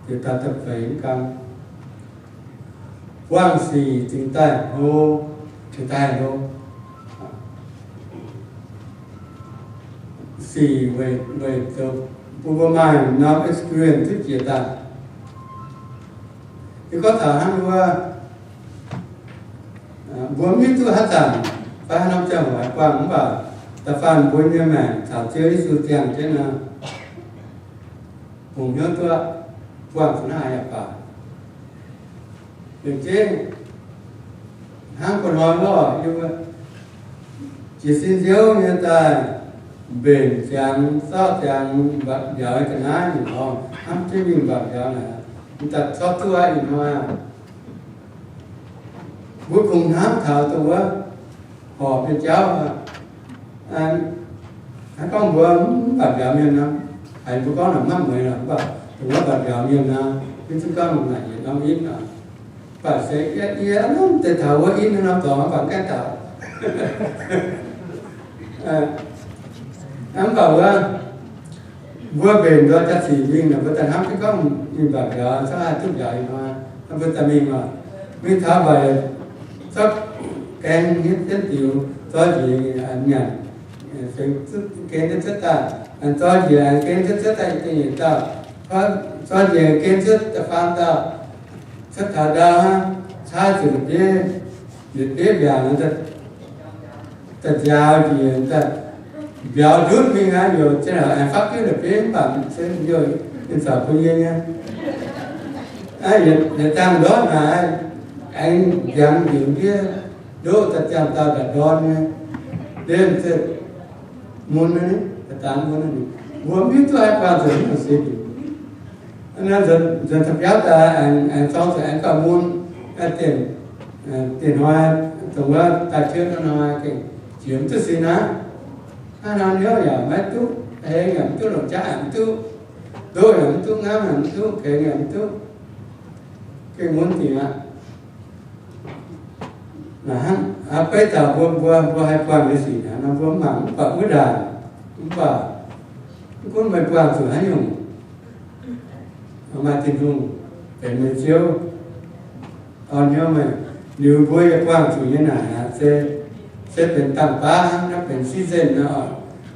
Jiex daaih da'feix ganh, buangh sic cingx daaih hlo, cingx daaih hlo. Sic weic, weic zoux bun mbuo maaih norm experience duqv jiex daaih. Yie gorngv taux hnangv wuov, mbuo mv hiuv duqv haaix zanc fai haaix norm ziangh hoc haih buangh, mv baac da'faanh mbuo nyei maengc caux Ziouv Yesu ziangh jienv nor, bungx hnyouv duqv buangh zuqc naaiv haaix yaac baac. Liuz jienv hnangv gu'nguaaic lorh, jiez sin nziouv nyei daaih mbenc ziangx, zorqv ziangx mba'mbiauz ga'naaiv nyei lorz hnamv jienv mingh mba'mbiauz naaic, m'daaih zorqv duqv aqv ih hnoi. Mbuo kungx hnamv taux dongh wuov horpc nyei jauv aqv. Hnangv gorngv mbuo mv mba'mbiauz mienh nor, haiz mbuo gorngv naaic maiv mueiz lorqc, mv baac dongh wuov mba'mbiauz mienh nor, mv zungv gorngv naaic yietc norm in aqv. Mv baac se yie, yie mv deix taux wuov in norm dorngx mv baac gaengh taux. Mv baac wuov, mbuo mbenc nzoih jaax sic mingh nor, mbuo daaih hnamv jienv gorngv mingh mba'mbiauz, zorqv haih duqv mbiauz ih hnoi, mbuo daaih mingh oc. Mingh taux mbac zorqv gaeng hietv jienv diux, zorqv njiec nyanc, gen jienv cuotv daaih, zorqv njiec gen jienv cuotv daaih da'nyeic dauh, zorqv njiec gen cuotv da'faam dauh, cuotv taux ndau hnangv, caa zuqc la'bieiv, la'bieiv mbiaangc, daaih nziaaux njiec, daaih mbiauz ndutv mingh aqv, youc zinh ndaangc aengx faatv jienv la'bieiv mv baac se youc ninh caux bun yie nyei. Yietc dangh ndortv naaic, aengx ndiangx njiec ndiev ndoqv daaih ziangh dauh ndortv nyei, ndiev se mun, daaih mun, mbuo mv hiuv duqv haih buangh zuqc nyei sic. Nzunc da'biauv daaih aengx zorng zuqc aengx gauh mun, dienh, dienh hnoi, dongh wuov daaih jienv hnoi gengh jiex mv duqv sin aqv. Hnangv nor hnyouv yaac maiv duqv, hengx yaac mv duqv, longc jaav yaac mv duqv, ndoqv yaac mv duqv, ngamv yaac mv duqv, kengx yaac mv duqv, gengh mun dingc aqv. Hnangv beiv taux mbuo, mbuo, mbuo haih buangh nyei sic naaic nor, mbuo mv mangc mv baac wuov ndaangc, mv baac mv gunv meih buangh zuqc haaix nyungc, maaih Tin-Hungh benx meih Ziouv, orn hnyouv meih. Liuz mbuo yaac buangh zuqc nyei naaic aqv, se, se benx dangh baav hnangv, naaiv benx season nor,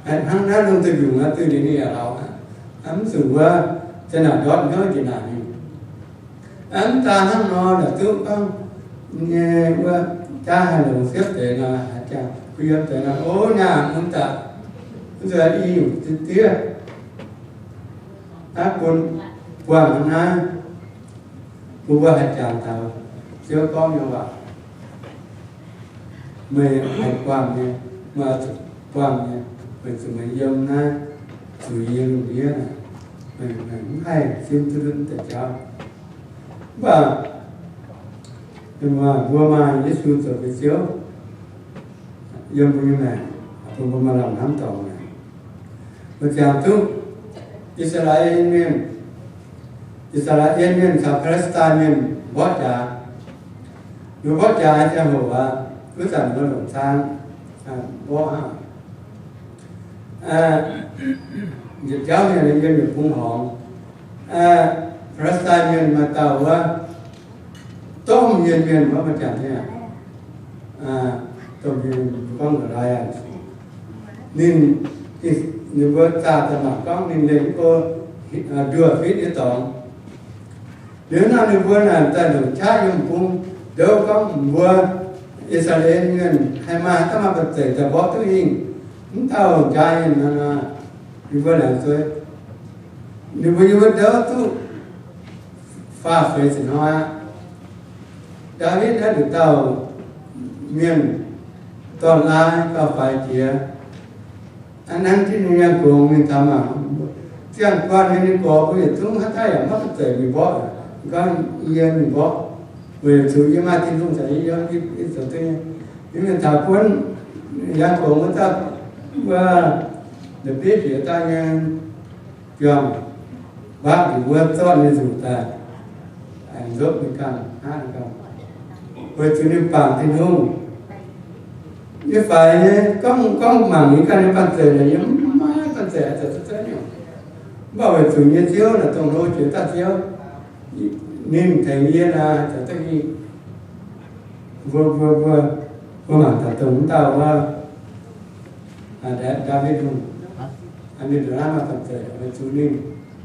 hnangv naaiv lungh duih nyungc nor, duih liuz ninh yaac lauz aqv. Mv zuqc wuov, zinh ndaangc ndortv hnyouv njiec naaic mingh. Mv daan hnangv nor, naaic duqv gorngv nyei wuov, jaav haih longc siepv deix nor, haaix jangx kuh yiem deix nor, o, nyaah mun daaih, mv zuqc i nyungc diev, naaiv bun buangh hnangv naaiv, bun mbuo haih jangx taux Ziouv gorngv nyei waac. Meih haih buangh nyei, meih oix zuqc buangh nyei, weic zuqc meih yiem naaiv zuiz nyei lungh ndiev naaic, meih, meih mv haih sin duqv ndutv deix jauv. Mv baac mbuo maaih Yesu zoux mbuo Ziouv, yiem mbuo nyei maengc, bun mbuo maaih lamh hnamv dorngc maengc. Mbuo jangx duqv I^saa^laa^en Mienh, I^saa^laa^en Mienh caux Aa^le^si^ndaa Mienh mborqv jaax. Ninh mborqv jaax ziangh hoc aqv, wuov zanc mbuo longc caan mborqv hnangv. Yietc jauv mienh yiem yietc bung horngz. Aa^le^si^ndaa Mienh maaih dauh wuov, domh hmien mienh wuov, maaih jangx nyei aqv. Domh hmien, gorngv Goliath. Ninh, ninh mbuo zaah daaih mangc gorngv ninh lengh go nduoh fitv nyei dorngx. Liuz nor ninh mbuo naaic daaih longc qaqv yiem bung ndouv gorngv mbuo I^saa^laa^en Mienh haih maaih haaix dauh maaih ba'zeic daaih mborqv duqv hingh mv dauh jaa mienh nor, ninh mbuo laengz zuei. Ninh mbuo yiem wuov ndouv duqv faah feix ziepc hnoi aqv. Ndaawitv naaiv nduqc dauh mienh dorn-laai gauh faix jiex. Aa, hnangv jienv ninh nyei gongx mingh taux mangc, ziangh guanh nyei ninh gorx mbuo yietc zungv haaix dauh yaac maiv ba'zeic mingh mborqv. Gorngv, yie mingh mborqv. Weic zuqc yie maaih Tin-Hungh caux yie, yie zoux duqv nyei. Yie mingh taux buonv Yaangh Gongx wuov dauh, wuov, nda'bieiv bieqc dauh nyei juang, mbaatv liuz wuov zorqv ninh nzuqc daaih, aengx nzopv ninh ganh, hnangv ninh ganh, weic zuqc ninh bangc Tin-Hungh. Yie faix nyei, gorngv, gorngv mangc yie ganh nyei banh zeic, yie mv maaih banh zeic haaix zoux duqv zeiv nyungc. Mv baac weic zuqc nyei Ziouv naaic dongh hlo jiex daaih Ziouv, ninh tengx yie naaic zoux duqv nyei. Mbuo, mbuo, mbuo, mbuo mangc taux dongh wuov dauh wuov, Ndaawitv Hungh, ninh ndongc naaiv maaih banh zeic weic zuqc ninh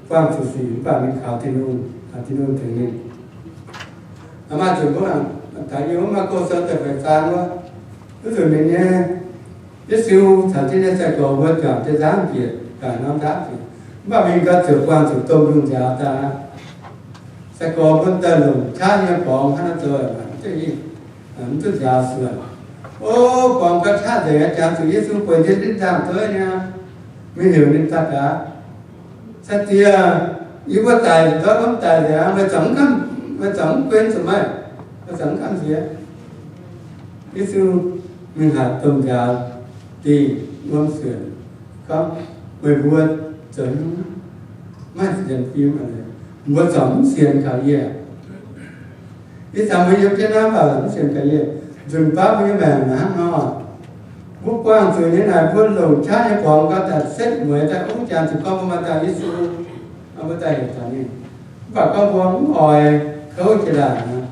buangh zuqc sic mv baac ninh kaux Tin-Hungh, Tin-Hungh tengx ninh. Maaih zuqc mbuo taux yiem wuov Maako Sou da'feix zaang wuov, wuov nzunc ninh nyei Yesu caux jienv nyei sai-gorx mbuo juangc jienv nzangv bieqc, juangc norm nzangv bieqc, mv baac mingh gau ziouc buangh zuqc domh lungh nziaaux daaih aqv. Sai-gorx mbuo daaih longc qaqv nyei borngz hnangv naaiv zoux, mv duqv nziaaux suonc. O, borngz gau qaqv nzengc, jangx zuqc Yesu bueix jienv nzangv-dueiv nyei, mingh heuc ninh daaih gaax, Sai-Diex, yie mbuo daic ndoiv wuov daic nzengc aqv, meih zungv, meih zungv mv gunv zuqc meih, meih zungv mv gamh nziex. Yesu mingh haic domh nziaaux dingh wuom suonc gorngv, Meih mbuo zoux haaix nyungc maiv sienx fim? Mbuo corc mv sienx kaux yie. Ih zanc mbuo yiem jienv naaiv mv baac mv sienx kaux yie. Nzunc baav mbuo nyei maengc hnangv nor, mbuo buangh zuqc nyei naaic, mbuo longc qaqv nyei borngz gau daaih setv mueiz daaih, ov, jangx zuqc gorngv mbuo maaih dauh Yesu, mbuo daaih heuc taux ninh. Mv baac gorngv mbuo mv oix kouv jiex ndaangc nor,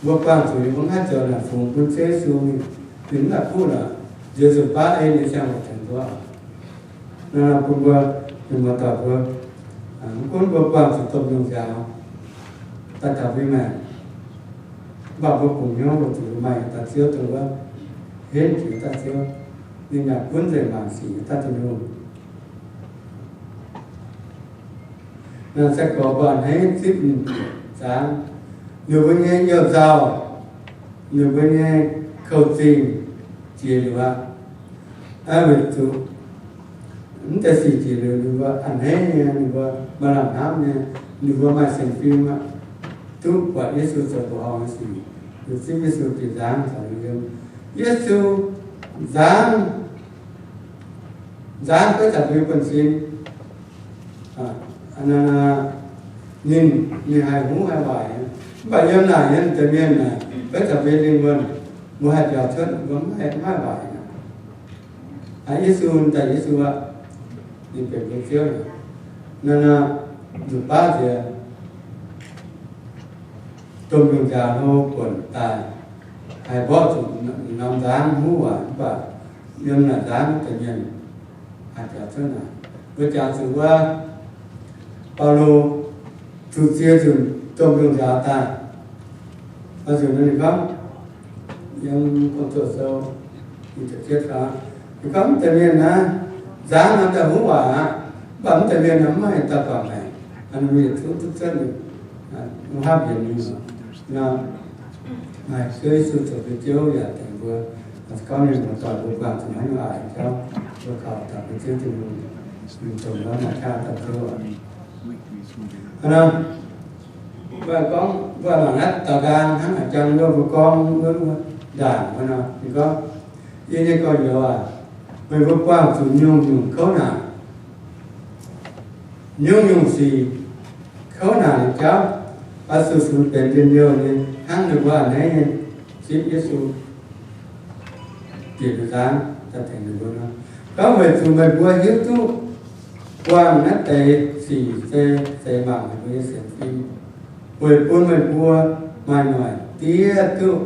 mbuo buangh zuqc mbuo mv haih zoux naaic fungx bun Ziouv Yesu mingh, ninh mv la'kuqv lorqc. Nziex nzunc baav ei ninh ziangh hoc tengx mbuo. Naaiv bun mbuo, mienh muoz-doic mbuo, mv gunv mbuo buangh zuqc domh lungh nziaaux daaih taux mbuo maengc, mv baac mbuo bungx hnyouv weic zuqc maaih dauh Ziouv dongh wuov henv jiex dauh Ziouv, ninh yaac gunv nzengc maanc sic nyei dauh Tin-Hungh. Naaiv sai-gorx mbuo a'hneiv zipv ninh nzaangv, ninh mbuo nyei you-nzauh, ninh mbuo nyei kou-zingh jiex liuz aqv. Aa, weic zuqc mv deix sic jiex liuz ninh mbuo a'hneiv nyei, ninh mbuo maaih lamh hnamv nyei, ninh mbuo maaih sienx fim aqv, duqv buatc Yesu zoux mbuoqc horngh nyei sic, ninh zipv Yesu bieqc nzaangv caux ninh yiem. Yesu nzaangv, nzaangv beiv zanc mbuo nyei buonv-sin. Ninh, ninh haih huv haih waaic, mv baac yiem naaic nyei deix mienh naaic, beiv zanc mbuo nyei lingh wuonh, mbuo haih biaux cuotv, mbuo mv haih, mv haih waaic. Aa, Yesu, daaih Yesu aqv, ninh benx mbuo Ziouv. Naaiv, naaiv, nzunc baav nziex, domh lungh nziaaux hlo buonc daaih, haih mborqv zuqc norm nzaangv huv waaic, mv baac yiem naaic nzaangv deix mienh haih biaux cuotv naaic. Mbuo jangx zuqc wuov Baulo zuqc ziex nzunc domh lungh nziaaux daaih. Oix zuqc ninh gorngv, yiem Gong-Zoh Sou, ninh gorngv mv deix mienh naaiv, nzaangv naaiv daaih huv waaic aqv, mv baac mv deix mienh naaiv mv maaih dauh guangc haic. Ninh mbuo yietc zungv duqv cuotv, mv haih mbienx ninh. Naaiv, Ziouv Yesu zoux mbuo Ziouv yaac tengx mbuo, gorngv ninh mbuo doic mbuo guangc zuqc haaix nyungc aqv jauv, mbuo kaux daux mbuo Ziouv Tin-Hungh, ninh zoux nor maaih qaqv daaih Ziouv aqv. Hnangv nor, mbuo gorngv mbuo mangc naaiv daux nqaang hnangv a'jang wuov, mbuo gorngv wuov, wuov ndaangc wuov nor, ninh gorngv, Yie nyei gorx-youz aac, meih mbuo buangh zuqc nyungc-nyungc kouv naanc, nyungc-nyungc sic kouv naanc nyei jauv, oix zuqc sunx benx njien-youh nyei hnangv ninh mbuo a'hneiv nyei zipv Yesu bieqc nzaangv daaih tengx ninh mbuo nor. Gorngv weic zuqc meih mbuo hiuv duqv buangh naaiv deix sic se, se mangc meih mbuo nyei sienx fim, weic bun meih mbuo maaih noic diev duqv.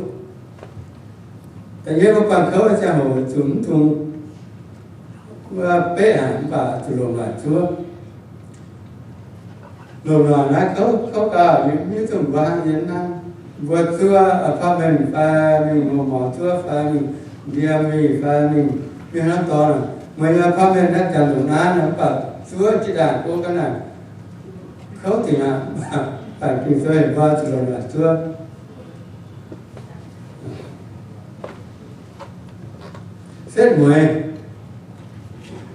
Da'yietv, mbuo buangh kouv nyei ziangh hoc zuqc mv dungx beqv haic, mv baac zuqc longc noic zuov. Longc noic naaiv kouv, kouv gau, mv hiuv duqv mbuo hnangv haaix hnangv. Mbuo zuov apartment fai mingh hoqc morc zuov fai mingh ndie mingh fai mingh, mingh hnangv dorngx. Meih nyei apartment naaiv janx longc naaiv nor, mv baac zuov jiex ndaangc go ga'naaiv naaic, kouv dingc aqv. Mv baac baengc fingx zuov hec mbuo zuqc longc noic zuov. Setv mueiz.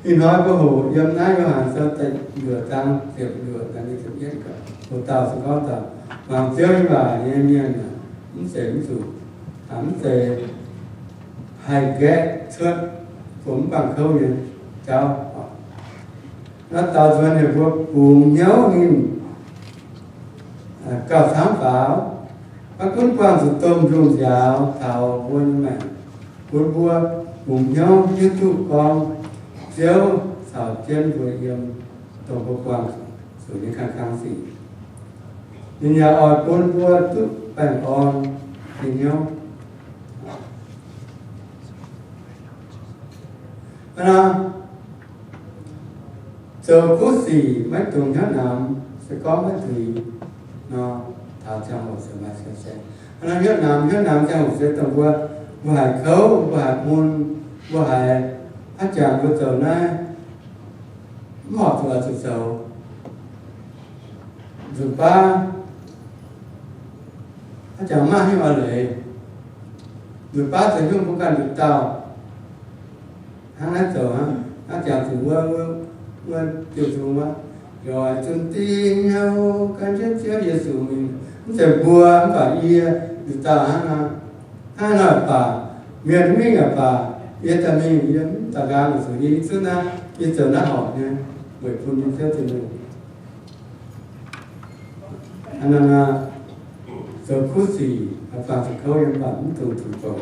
Ih hnoi mbuo hoqc yiem naaiv Yo^han Sou da'luoqc zaang ziepc luoqc, hoqc dauh se gorngv taux mangc Ziouv nyei waac nyei mienh aah, mv zeiz mv zuqc, mv zeiz haih nqaeqv cuotv bun mv bangc kouv nyei jauv. Naaiv daux nzuonx heuc mbuo bungx hnyouv ninh gauh camv faaux. Maiv gunv buangh zuqc domh nzungh nziaaux taux mbuo nyei maengc, bun mbuo bungx hnyouv hiuv duqv gorngv Ziouv caux jienv mbuo yiem, dongh mbuo buangh zuqc nyei kang kang sic. Ninh yaac oix bun mbuo duqv baengh orn nyei hnyouv. Hnangv naaic, zoux kuv sic maiv dungx hnyouv namx, se gorngv maiv zuqc nor, taux ziangh hoc se maaih se se. Hnangv naaic, hnyouv namx, hnyouv namx ziangh hoc se dongh mbuo, mbuo haiz kouv, mbuo haiz mun, mbuo haiz hnangv jangx mbuo zoux naaiv mv horpc zuqc oix zuqc zoux. Nzunc baav hnangv jangx maaih hnyouv a'leiz, nzunc baav zoux hnyouv mbuo ganh nduqc dauh hnangv naaiv zoux hnangv, hnangv jangx zuqc wuov, wuov, wuov diuh nzung wuov, yoic zunh dingh hnyouv gan jienv Ziouv Yesu mingh. Mv zeiz mbuo, mv baac yie nduqc dauh hnangv nor. Hnangv nor baac, mienh mingh yaac baac, yie daaih mingh, yie mv daaih nqaang zuqc yie zunv naaiv, yie zoux naaiv horpc nyei, weic bun nyei Ziouv Tin-Hungh. Hnangv naaic, zoux kuv sic, haih buangh zuqc kouv yiem, mv baac mv dungx zuqc zoux.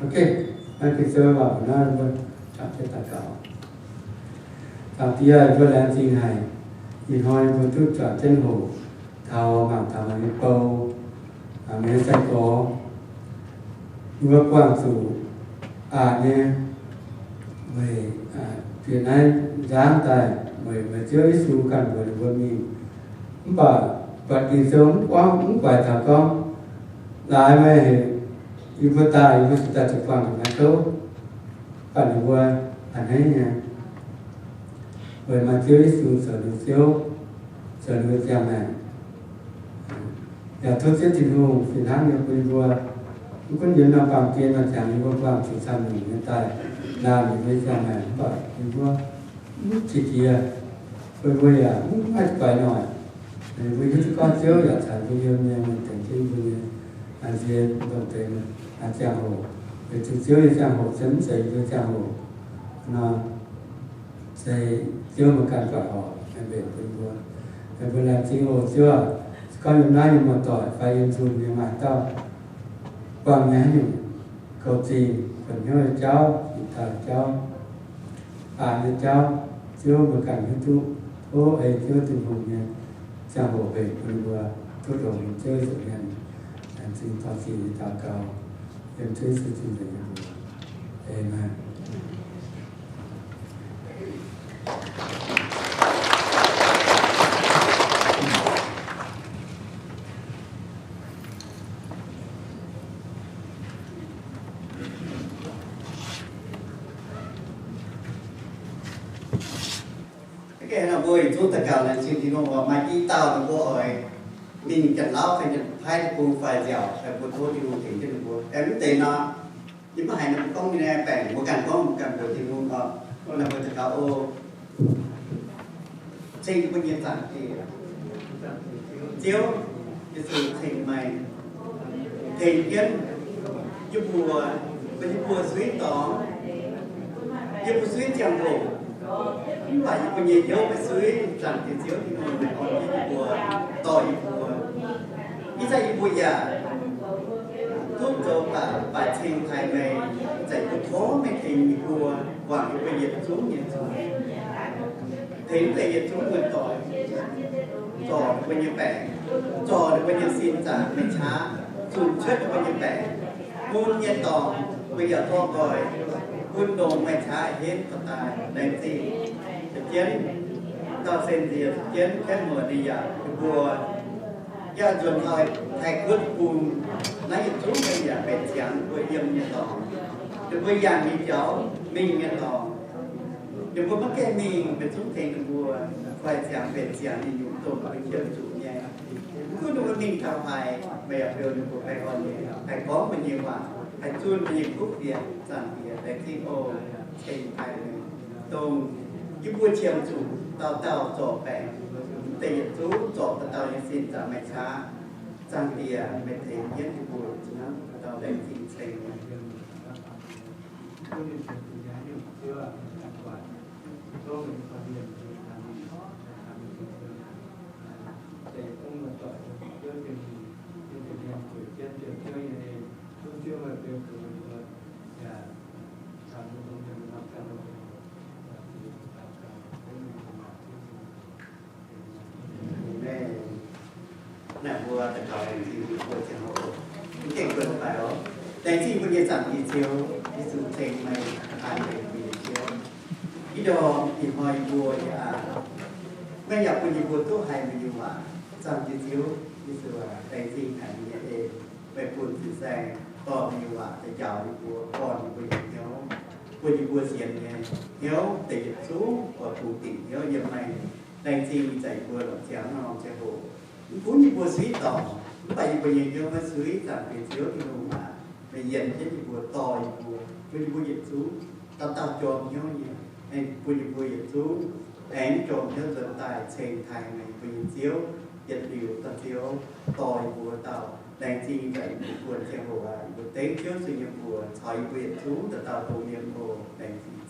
Ok, naaiv Ging-Sou waac naaiv mbuo jangx jienv daux gaux. Zaangc Diex, mbuo laengz zingh haic, ih hnoi mbuo duqv juangc jienv hoqc taux mangc taux meih nyei bou, meih nyei sai-gorx, mbuo buangh zuqc aqc nyei, weic bieqc naaiv nzangv daaih, weic meih Ziouv Yesu ganh mbuox ninh mbuo mingh. Mv baac buatc Ging-Sou mv guaix, mv guaix taux gorngv, laaix meih heuc yie mbuo daaih, yie mbuo cingx daaih zuqc buangh zuqc maaih kouv. Mv baac ninh mbuo a'hneiv nyei, weic maaih Ziouv Yesu zoux ninh Ziouv, zoux ninh mbuo ziangh maengc. Yaac tov Ziouv Tin-Hungh fih hnangv nyei bun ninh mbuo, mv gunv yiem norm baamh gen maaih ziangx ninh mbuo buangh zuqc camv nyungc nyei daaih, laanh ninh mbuo ziangh maengc, mv baac ninh mbuo mv qiex jiez, bun mbuo yaac mv maaih guaix noic. Ninh mbuo hiuv duqv gorngv Ziouv yaac caux mbuo yiem nyei, mbuo tengx jienv mbuo nyei nziex dongh deix ziangh hoc, weic zuqc Ziouv nyei ziangh hoc se mv zeiz mbuo nyei ziangh hoc nor. Se Ziouv meih ganh buatc horpc, meih mbenc bun mbuo. Meih mbuo laengz zingh oc Ziouv aac. Se gorngv yiem naaiv nyei muoz-doic fai yiem zunh nyei maaih dauh buangh nyei haaix nyungc, kouv zingh, buonc hnyouv nyei jauv, ih dauh jauv, aqc nyei jauv, Ziouv meih ganh hiuv duqv. Tov ei Ziouv Tin-Hungh nyei ziangh hoc mbenc bun mbuo duqv longx yiem Ziouv nza'hmien. Laengz zingh tov sic nyei daux gaux yiem Ziouv Yesu Tin-Hungh nyei mbuox. Aamen. Mbuo yietc zungv daux gaux laengz zingh Tin-Hungh oc. Maaih i dauh ninh mbuo oix mingh Janx-Lauv fai Janx-Taiv deic-bung fai nziaauc, mbuo tov Tin-Hungh tengx jienv ninh mbuo. Aengx mv deix nor, yie maiv haiz ninh mbuo gorngv nyei, baengc mbuo ganh gorngv, mbuo ganh mbuox Tin-Hungh oc. Naaiv mbuo daux gaux oc. Ceng mbuo nyei Zaangc Diex, Ziouv Yesu, ceng meih tengx jienv yie mbuo, bun yie mbuo suiv dorngx, yie mbuo suiv ziangh hoc, mv baac yie mbuo nyei hnyouv maiv suiv. Zaangc Diex Ziouv Tin-Hungh, meih orn jienv yie mbuo, dorh yie mbuo. Ih zanc yie mbuo yaac duqv zoux baac, baac ceng taux meih, ih zanc yie mbuo tov meih tengx yie mbuo, guangc yie mbuo yietc zungv nyei zuiz. Tengx deix yietc zungv muoz-doic zorc ninh mbuo nyei baengc, zorc ninh mbuo nyei sin zaangc meih qaqv, zunc cuotv ninh mbuo nyei baengc. Mun nyei dorngx mbuo yaac dorh nqoi, bun longx meih qaqv henv dorh daaih. Laengz zingh, ziepc jienv dauh sen nziex, ziepc jienv kaeqv muoc ninh yaac, yie mbuo yaac nzuonx taux Taiv-Guoqv bung, naaiv yietc zungv mienh yaac mbenc ziangx mbuo yiem nyei dorngx. Ninh mbuo yangh nyei jauv, mingh nyei dorngx, ninh mbuo maiv gaengh mingh, meih zungv tengx ninh mbuo fai ziangx mbenc ziangx ninh nyungc dongh mbuo qiemx zuqc nyei. Mv gunv ninh mbuo mingh taux haaix, meih yaac beu ninh mbuo baengh orn nyei, haih gorngv meih nyei waac, haih zunh meih nyei kuv fienx. Zaangc Diex, laengz zingh oc. Ceng taux meih, dongh yie mbuo qiemx zuqc dauh dauh zorc baengc, deix yietc zungv zorc dauh dauh nyei sin zaangc meih qaqv. Zaangc Diex, meih tengx jienv yie mbuo zuqc hnangv dauh laengz zingh ceng. Amen. Naaiv mbuo daux gaux laengz zingh yie mbuo ziangh hoc. Mv gaengh kuonx daaih oc. Laengz zingh mbuo nyei Zaangc Diex Ziouv, Yesu, ceng meih, daaih meih mbuo nyei Ziouv. Ih ndorm ih hnoi yie mbuo yaac, meih yaac bun yie mbuo duqv haiz meih nyei waac. Zaangc Diex Ziouv Yesu aac, laengz zingh haic meih nyei en, meih bun fin-saeng dorh meih nyei waac daaih njaaux yie mbuo, gorn yie mbuo nyei hnyouv, bun yie mbuo sienx nyei hnyouv deix yietc zungv oix bungx dingc hnyouv yiem meih. Laengz zingh ih zanc yie mbuo longc ziangx norm ziangh hoc, mv gunv yie mbuo suiv dorngc, mv baac yie mbuo nyei hnyouv maiv suiv. Zaangc Diex Ziouv Tin-Hungh aac, meih yiem jienv yie mbuo, dorh yie mbuo, bun yie mbuo yietc zungv dauh dauh jorm hnyouv nyei, bun yie mbuo yietc zungv aengx jorm hnyouv nzuonx daaih ceng taaih meih, yie mbuo nyei Ziouv. Yietc liuz daaih Ziouv dorh yie mbuo dauh. Laengz zingh ih zanc yie mbuo buonc ziangh hoc aac, yie mbuo dengv Ziouv Yesu nyei mbuox caux yie mbuo yietc zungv dauh dauh dongh mienh oc. Laengz zingh.